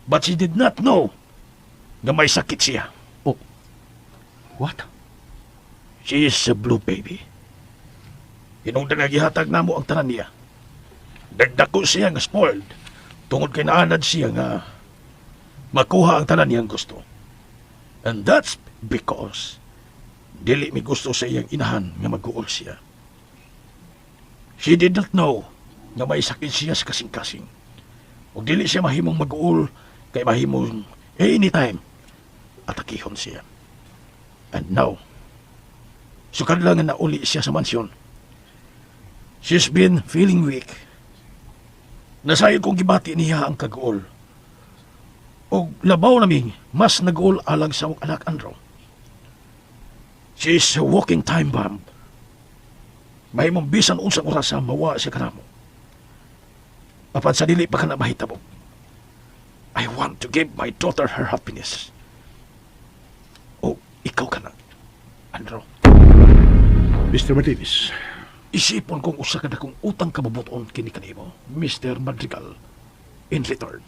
But she did not know na may sakit siya. Oh. What? She is a blue baby. Hinungdan nga gihatag namo ang tanan niya. Nagdako siya nga spoiled. Tungod kay naanad siya nga makuha ang tanan niyang gusto. And that's because dili mi gusto sa iyang inahan nga mag-uol siya. She did not know nga may sakit siya sa kasing-kasing. Ug dili siya mahimong mag-uol kay mahimong anytime atakihon siya. And now, sukad lang nga nauli siya sa mansyon. She's been feeling weak. Nasayod kong gibati niya ang kaguol. O labaw naming mas nag-uol alang sa akong anak, Andrew. She is a walking time bomb. Mahimong bisan unsang orasa mawa siya kanamo. Apan sa dili pa kana mahitabo. I want to give my daughter her happiness. O ikaw kana, Andrew. Mr. Martinez. Isipon kong usa ka dakong utang kabubuton kini kanimo, Mr. Madrigal. In return,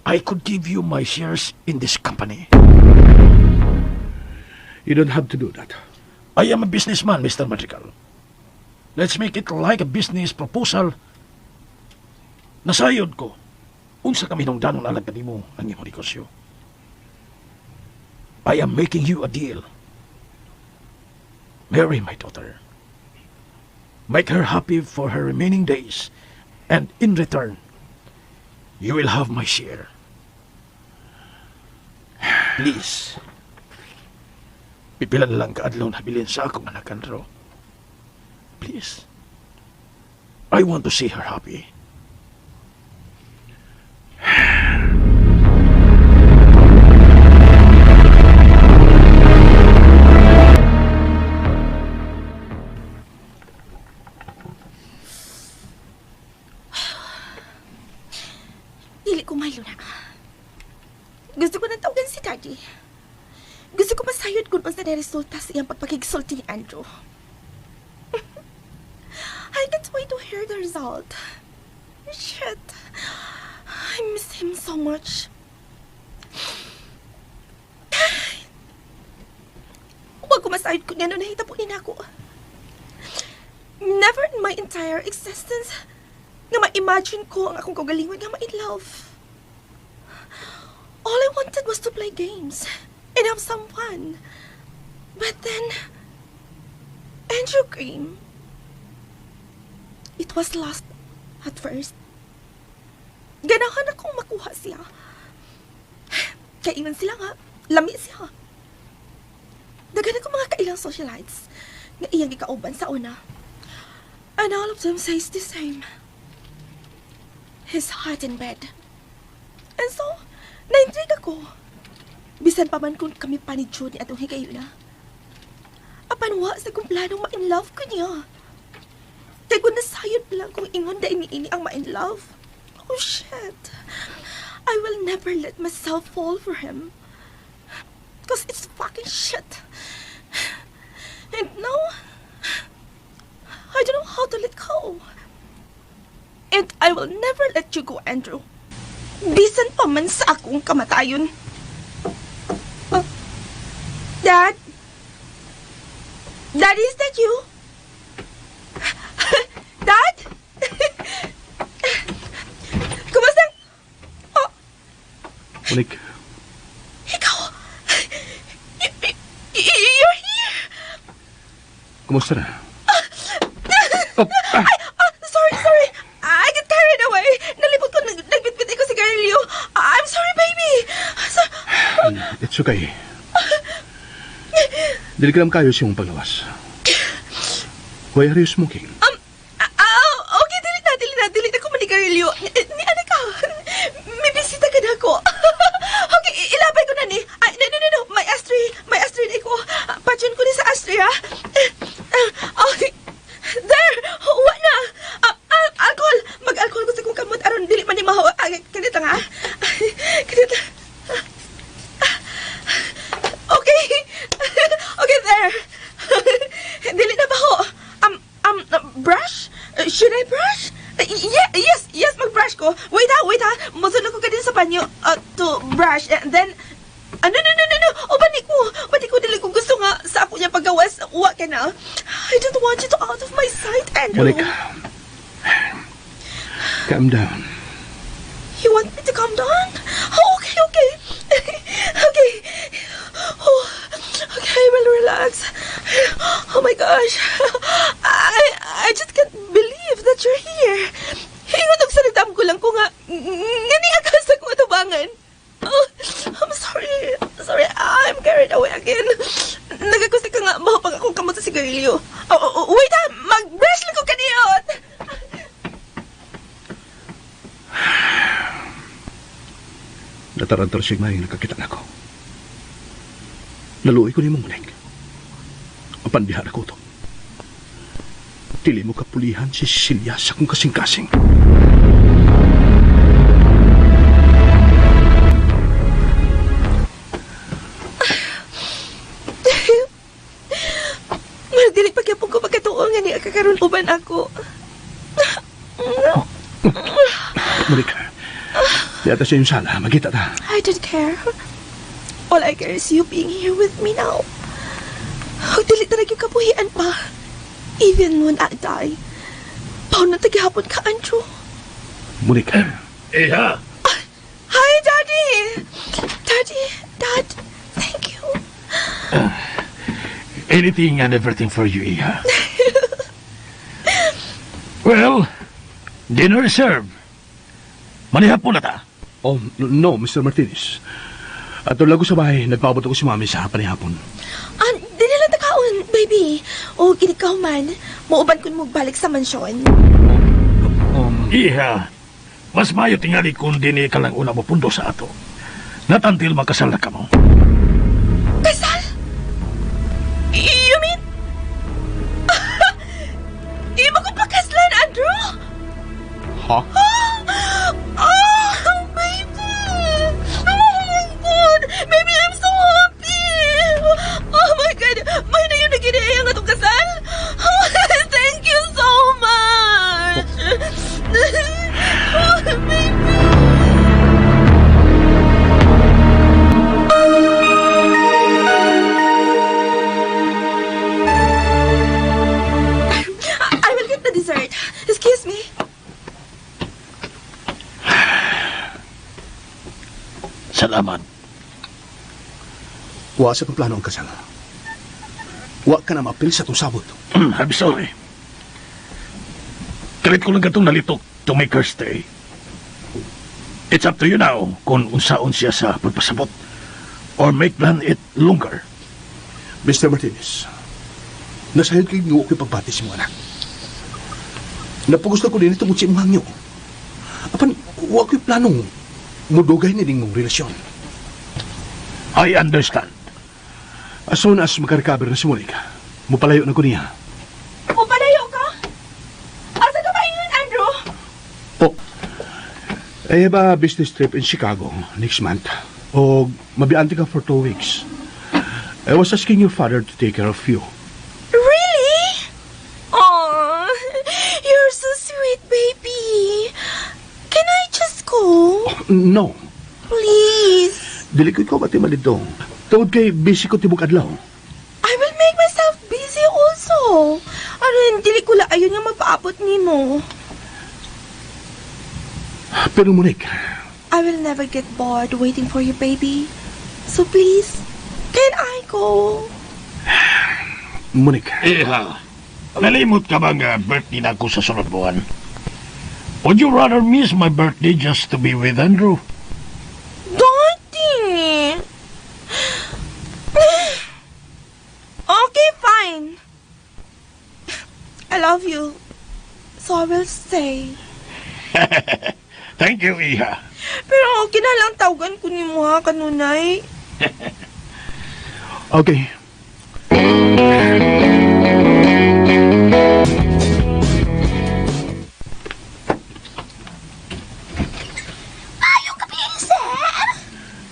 I could give you my shares in this company. You don't have to do that. I am a businessman, Mr. Madrigal. Let's make it like a business proposal. Nasayod ko, unsa kami nung danon alang kanimo ang imong negosyo. I am making you a deal. Marry my daughter. Make her happy for her remaining days, and in return, you will have my share. Please. Pipila na lang kaadlaw na bilin sa akong anak, Andrew. Please. I want to see her happy. Dili ko mahilo na. Gusto ko nang tawagan si Daddy. Gusto ko masayod kung unsa na resulta sa iyang pagpakigsulti ni Andrew. I can't wait to hear the result. Shit. I miss him so much. Huwag ko masayod kung ano nahitabo ni nako. Never in my entire existence nga ma-imagine ko ang akong kaugalingon nga ma-in love. All I wanted was to play games and have some fun. But then, Andrew came. It was lust at first. Ganahan akong makuha siya. Kay ingon sila nga, lami siya. Daghan ako mga kailang socialites nga iyang gikauban sa una. And all of them says the same. He's hot in bed. And so, na-intrigue ako. Bisan pa man kung kami pa ni Jude ni atong higayuna. Apan wa sa kong planong ma-in love ko niya. Kay kung nasayod pa lang kung ingon da ini ang ma-in love. Oh shit. I will never let myself fall for him. 'Cause it's fucking shit. And now, I don't know how to let go. And I will never let you go, Andrew. Bisan pa man sa akong kamatayon. Oh. Dad? Daddy, is that you? Dad? Kumusta? Oh, Monique, ikaw! You're here! Kumusta na? Oh, ah, Ay, ah, sorry, sorry. I get carried away. Nalipot ko, nagbitbit ko si Garlio. I'm sorry, baby. So, It's okay. Dili ka lang kayo siyang paglawas. Why are you smoking? Ah, okay, dili na, dili na, dili na ko manigarilyo. Ni ano ka? May bisita ka na ako. Okay, ilabay ko na ni. Ay, no, no, no, no. May ashtray na ko. Patyon ko ni sa ashtray, ha? Okay. There! Wa na! Alcohol! Mag-alcohol ko sa kong kamot aron dili man ni mahawa. Kanita nga. Kanita. Okay. Okay, there. Dili na ba ho? Brush? Should I brush? Yeah, yes, mag-brush ko. Wait ha, wait ha. Musunod ko ka din sa banyo to brush. And then, no, no. Oh, balik ko. Balik ko, dili ko gusto nga sa ako niya paggawas. Wa ka na. I don't want you to out of my sight, Andrew. Monica. Calm down. You want me to calm down? Oh, okay. Okay. Oh, okay, I will relax. Oh my gosh. I just can't believe that you're here. Ingon og salita ko lang ko nga ngani ka sa akong atubangan. Oh, I'm sorry. Sorry, I'm carried away again. Nagagusto ka nga mahapag akong kamot sa sigarilyo. Oh, wait ha, mag-brush lang ko kaniyot. Natarantar siya may nakakita na ako. Naluoy ko ni mong Monique. Apan diha na ko to. Dili mo kapulihan si Cecilia sa kong kasing-kasing. Mar, dili pa gyapon ko magkatuo nga niya kakaroon uban ako. Monica, diha ta sa iyong sala. Magkita ta. I don't care. All I care is you being here with me now. Ug dili talaga yung kabuhian pa. Even when I die. Paano na taghapon ka, Andrew? Monica. Iha, Hi, Daddy! Daddy, Dad, thank you. Anything and everything for you, Iha. Well, dinner is served. Manihapon na ta. Oh, no, Mr. Martinez. Ato lago sa bahay, nagpaabot ako si Mami sa panihapon. Ah, dili lang takaon, baby. O, ikaw man. Muuban kun mo balik sa mansyon. Iha, mas mayo tingali kung dini ka lang una mo pundo sa ato. Not until makasal na ka mo. Kasal? You mean? Imo ko pakaslan, Andrew? Ha? Oh, baby! Oh my God! Baby, I'm so happy! Oh my God! May na yung nag ang atong kasal? Thank you so much! Oh, baby! I will get the dessert. Excuse me. Salamat. Wa sa itong plano ang kasal. Wa ka na maapil sa itong sabot. I'm sorry. Kalit ko lang katong nalitok to make her stay. It's up to you now kung unsaon siya sa pagpasabot or make plan it longer. Mr. Martinez, nasayod kay nga ako'y pagbati sa mga anak. Napagusto ko din itong sa imong hangyo. Apan, wa ko'y planong mudugay ni mong relasyon. I understand. As soon as makarecover na si Monica, mupalayo na ko niya. Mupalayo ka? Asa ka ba ingon, Andrew? Oh, I have a business trip in Chicago next month. O mabiante ka for 2 weeks. I was asking your father to take care of you. Really? Oh, you're so sweet, baby. Can I just go? No, Please. dili ko ikaw bati malito. Tungod kay busy ko tibok adlaw. I will make myself busy also. Ano, dili ko la ayon nga mapaabot nimo. Pero Monique, I will never get bored waiting for you, baby. So please, can I go? Monique, Iha, nalimot ka bang birthday na ako sa sunod buwan? Would you rather miss my birthday just to be with Andrew? Daddy! Okay, fine. I love you. So I will stay. Thank you, Iha. Pero okay na lang tawagan ko ni mo ha, kanunay. Okay. Ayaw ka, sir!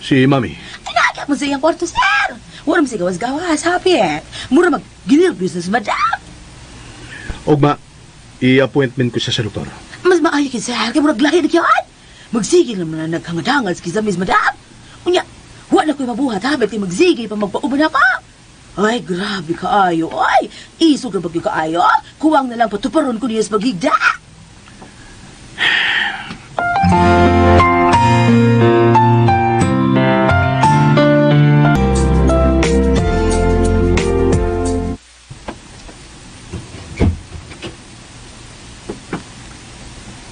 Si Mami. Tinagap mo sa iyang kwarto, sir! Wala mo siya gawas-gawas, happy eh. Mura mag-ginil business, madam! Ugma, i-appointment ko siya sa doktor. Mas maayo kay sir, kay murag lahi na kiyaan. Magsige naman na naghangadhangal sa kisamis, madam. Unya, wa na ko'y mabuhat, ha? Kay magsige pa magpauban ako. Ay, grabe kaayo. Ay, isog na bagyo kaayo. Kuwang na lang patuparon ko niya sa paghigda.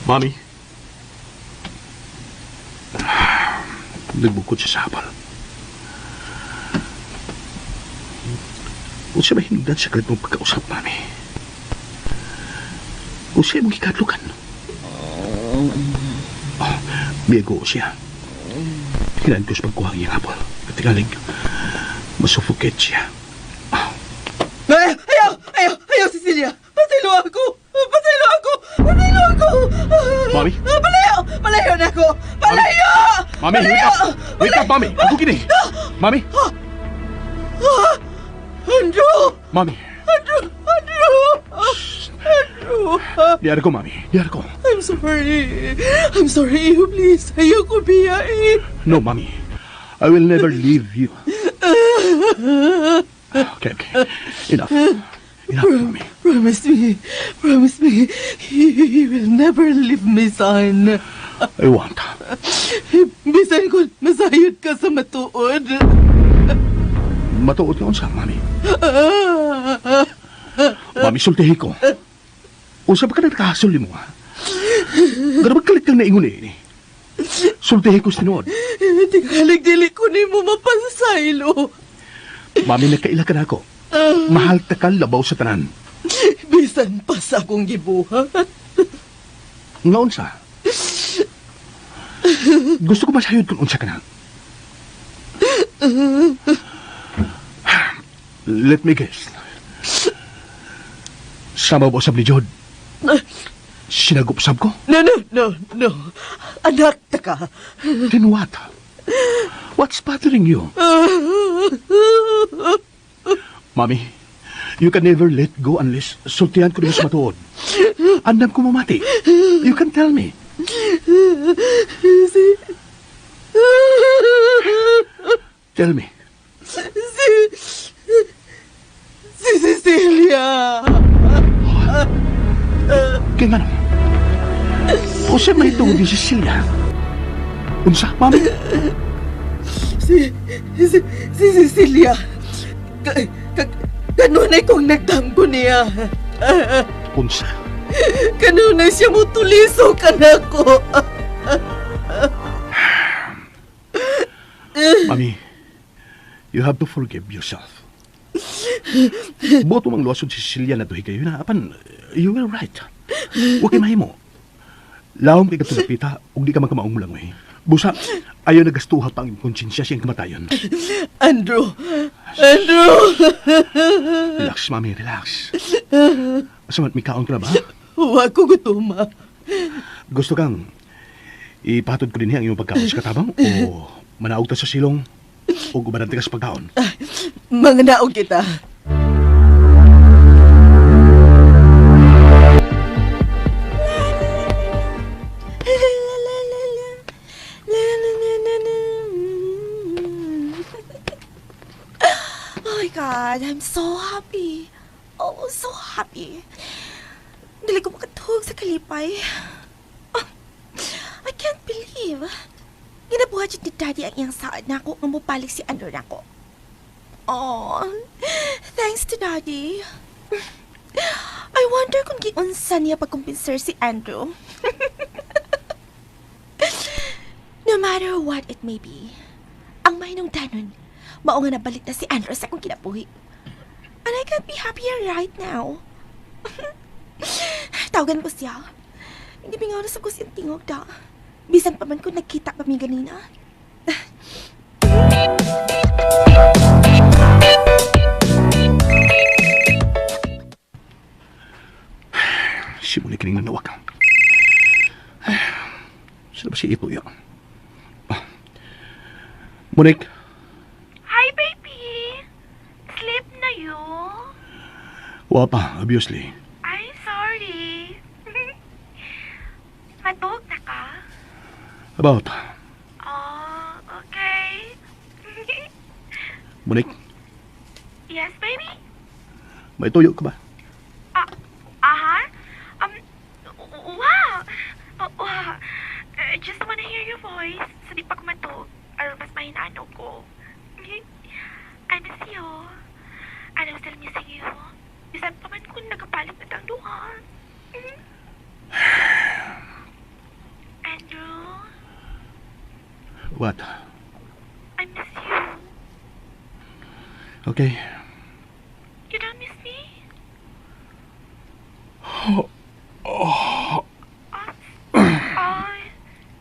Mami. Nagbukod siya sa hapal. Unsa may hinungdan sa kalit mong pagkausap, Mami? Unsa mong gikadlukan? Oh, biyago siya. Hinaan ko sa pagkuha ang iyang hapal. Katigalig, masuffocate siya. Ay, ayaw! Ayaw! Ayaw, Cecilia! Pasaylo ako! Pasaylo ako! Pasaylo ako! Mami? Palayo! Palayo na ako! Palayo! Mami, wake up! Wake up, Mami! Ako kini! Mami! Andrew! Mami! Andrew! Andrew! Andrew! Diyar ko, Mami. Diyar ko. I'm sorry. I'm sorry. Please, ayaw ko biyain. No, Mami. I will never leave you. Okay, okay. Enough. Enough, Mami. Promise me. Promise me. You will never leave me, son. I want. Bisan kung masayod ka sa matuod. Matuod nga unsa, Mami. Mami, sultihi ko. Unsa ba ka nagkahasol mo, ha? Gano kalit kang naingon eh. Sultihi ko sa tinuod. Tingalig dili ko nimo mapasaylo. Mami, nagkaila ka na ako. Mahal ta ka labaw sa tanan. Bisan pa sa akong gibuhat. Nga unsa? Gusto ko masayod kung unsa ka na. Let me guess. Sama ba usab ni Jod? Sinagupsab ko? No, no, no, no. Anak ta ka. Then what? What's bothering you? Mami, you can never let go unless sultihan ko sa matuod. Andam ko mamati. You can tell me. Si... Tell me. Si Cecilia. Kaya nga naman. Jose may tungod ni Cecilia. Unsa, Mami? Si Cecilia. Kanunay kong nagdamgo niya. Unsa? Kanunay siya mo tuliso kanako. Mami, you have to forgive yourself. Boto mang luwason si Cecilia na duhi kayo na, apan, you were right. Huwag kay mahimo. Lawom kay katulapita, ug di ka magkamaong langoy. Busa, ayaw nagastuha pa ang konsensya siyang kamatayon. Andrew! Andrew! Relax, Mami, relax. Asa man, may kaon ka na ba? Huwag ko gutuma. Gusto kang ipatod ko din ang iyong pagkaon sa katabang o manaog ta sa silong o gubaran ka sa pagkaon? Mga naog kita. Oh my God, I'm so happy. Oh, so happy. Dili ko makatuog sa kalipay. Oh, I can't believe. Ginabuhat yun ni Daddy ang iyang saad na ako nga mupalik si Andrew nako. Oh, thanks to Daddy. I wonder kung giunsa niya pagkumpensar si Andrew. No matter what it may be, ang mahinungdanon, mao nga nabalik na si Andrew sa akong kinabuhi. And I can't be happier right now. Tawagan ko siya. Hindi bingaw na sa ko siyang tingog da. Bisan pa man ko nagkita pa mi ganina. Si Monique kining nanawag. Sino ba si Ito ya? Ah. Monique, Hi, baby! Sleep na you? wa pa, obviously. I'm sorry. Matug na ka? About, Oh, okay. Monique, Yes, baby? may tuyo ka ba? Ah, aha. Wow. Oh, wow. I just wanna hear your voice. Sa di pa ko matug. Aron mas mahinaan ko. I miss you. And I'm still missing you. Bisan pa man kung nagapalit na tang duha. Andrew, What? I miss you. Okay. You don't miss me? Oh, oh,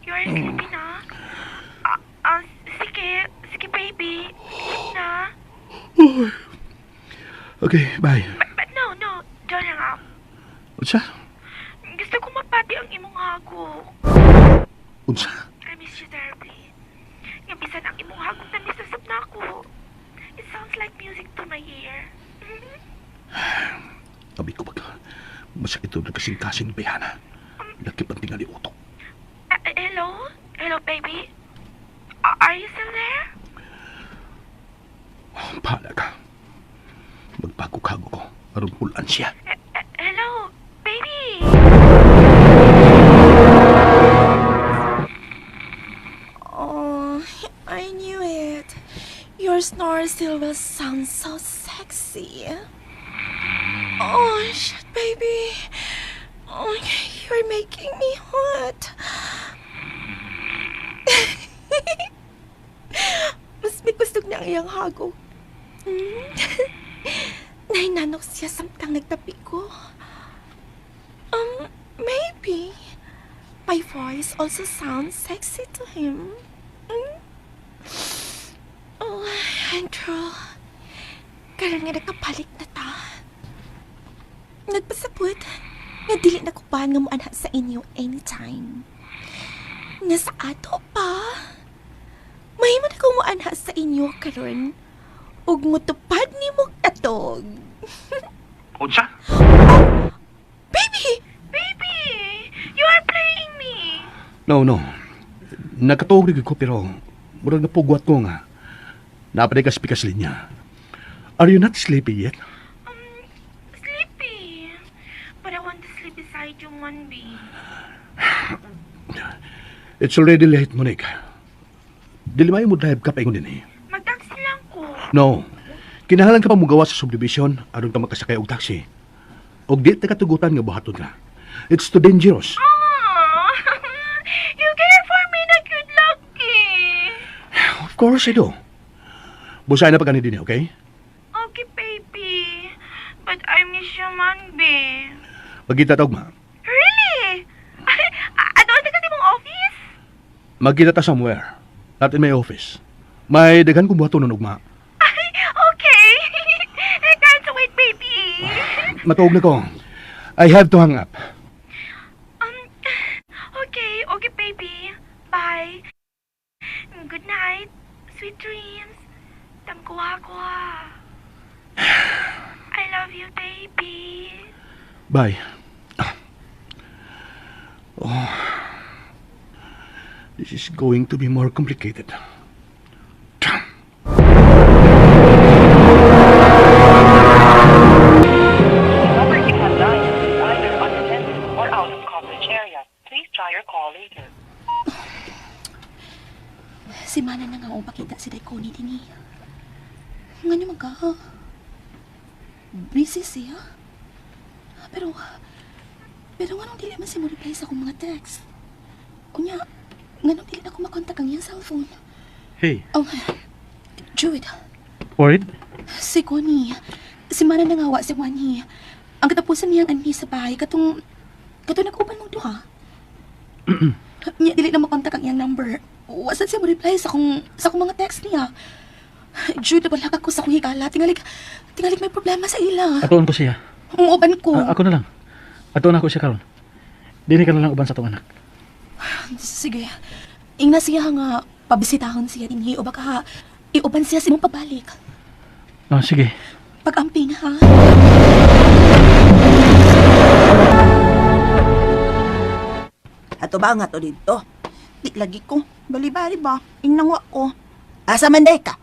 you're sleepy na? Ah, ah, sige, sige baby. Sleep na. Okay, bye. But no, no, don't hang up. Unsa? Gusto ko mapati ang imong hagok. Unsa? I miss you terribly. Nga bisan ang imong hagok na miss na ako. It sounds like music to my ear. Abi ko pag masakit ito nagkasing-kasing bayana. Laki pang tingali utok. Ah, hello? Hello, baby? Are you still there? Bahala ka. Magbago-kago ko. Aron pulan siya. Hello, baby? Oh, I knew it. Your snore still will sound so sexy. Oh, shit, baby. Oh, you're making me hot. Mas may kusog na ang iyang hagok. Nahinanok siya samtang nagtapi ko. Maybe my voice also sounds sexy to him. Oh, Andrew. Karon nga nagkapalit na ta. Nagpasabot nga dili na ko pa nga muanha sa inyo anytime. Nga sa ato pa. Mahimo na ko muanha sa inyo karon ug mutupad nimo atog. Unsa? Baby! Baby! You are playing me! No, no. Nakatuog rin ko pero murag napugwat ko nga. Napaday ka spikas linya. Are you not sleepy yet? Sleepy. But I want to sleep beside you, Monby. It's already late, Monique. Dili maayo mo drive ka paingon din eh. Mag-taxi lang ko. No. Kinahanglan ka pa mugawa sa subdivision aron ka makasakay og taxi. Og di ta katugutan nga buhaton ka. It's too dangerous. Aww. You care for me na good lucky. Of course I do. Busay na pag din eh, okay? Okay, baby. But I miss you, Monby. Magkita ta ugma. Really? Ano na kasi mong office? Magkita ta somewhere. Not in my office. May daghan kong buhaton nun ugma. Okay. I can't wait, baby. Matuog na ko. I have to hang up. Okay, okay, baby. Bye. Good night. Sweet dreams. Tamkuha kuha. I love you, baby. Bye. Oh. This is going to be more complicated. Damn. Number you have dialed is either unattended or out of coverage area. Please try your call later. Si Mana na nga ang pakita si Daikoni din eh. Nga naman ka, ha? Busy siya. Pero nga nung dili man siya mo reply sa akong mga text. Unya, nga nung dili na ako makontak ang iyang cellphone. Hey, Oh, Jude, worried? si Connie. Si Mana nangawa si Wani. Ang katapusan niyang anhi sa bahay, katong Kato nag-uban mong duha. Nya dili na makontak ang iyang number. Wa sad siya mo reply sa akong mga text niya. Jude, nabalaka ko sa akong higala. Tingalig, tingalig may problema sa ila. Atuon ko siya. Muuban ko. Ah, ako na lang. Atuon ako siya karon. Dini ka na lang uban sa atong anak. Sige. Ingna siya nga pabisitahon siya dinhi o baka iuban siya sa imong pabalik. Ah, sige. Pag-amping ha. Ato ba nga to dito? Di lagi ko. Bali-bali ba? Ingnang wa ko. Asa man day ka?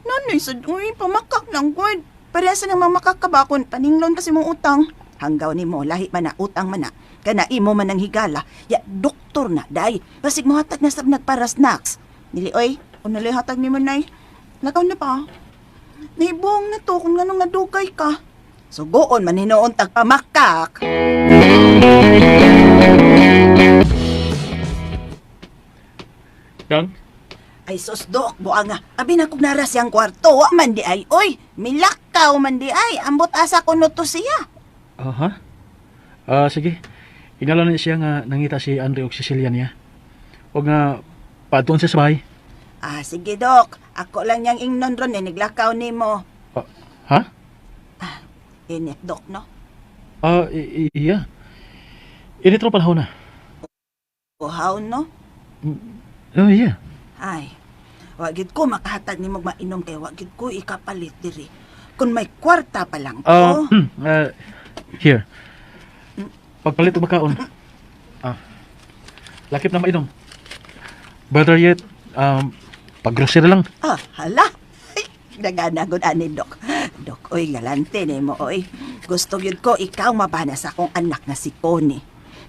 Nanoy sad uy, pamakak lang gud. Parehas nang mamakakabakon, paninglon kasi mong utang. Hanggaw nimo lahi man na utang man na. Kana imo man ang higala. Ya doktor na day. Basig mohatag na sab nagpara snacks. Dili oy, unali hatag nimo nay. Lakaw na pa. Naibuong na to kung nganong nadugay ka. Sugoon man hinuon tag pamakak. Dang? Ay sus, Dok, buanga. Abi na kog nara siyang kwarto. Wa man di ay, oy. Milakaw man di ay. Ambot asa ko no to siya. Aha. Ah, sige. Ingala na siya nga nangita si Andre og Cecilia niya. Og nga paadtuon siya sa bahay. Ah, sige, Dok. Ako lang niyang ingnon ron eh, naglakaw nimo. Ha? Init, Dok, no? Ah, iya. Init ro panahon na. Uhaw, no? Oh, iya. Ay, wa gid ko makahatag nimo mainom kay wa gid ko ikapalit diri. Kung may kwarta pa lang Ah, ko. here. Pagpalit og makaon. Ah. Lakip na mainom. Better yet, pag-grocery lang. Ah, hala. Ay, nagana gud ani, Dok. Dok, oy, galante nimo, oy. Gusto gyud ko ikaw mabana sa akong anak nga si Connie.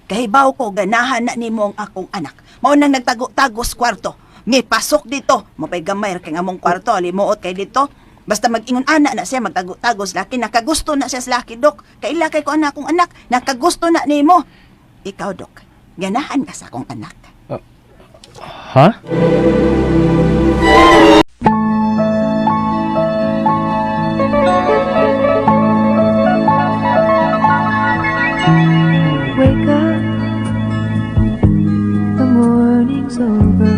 Kahibaw ko ganahan na nimo ang akong anak. Mao nang nagtago-tago sa kwarto. Mipasok dito. Mapay gamay ra kay nga among kwarto, limuot kay dito. Basta mag-ingon ana na siya magtago-tago sa laki, nakagusto na siya sa laki, Dok. Kaila kay ko anak akong anak, nakagusto na nimo. Ikaw, Dok, ganahan ka sa akong anak. Ha? Wake up, the morning's over.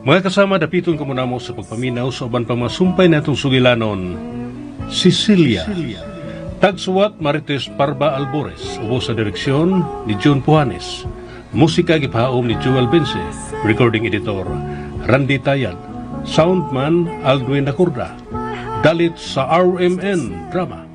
Mga kasama, dapiton ko muna mo sa pagpaminaw sa uban pang mga sumpay natong sugilanon, Sicilia. Tagsuwat Marites Parba Albores, ubo sa direksyon ni June Puhanes. Musika gipahaom ni Joel Bense, recording editor Randy Tayad, soundman Aldwin Nakurda. Dalit sa RMN Drama.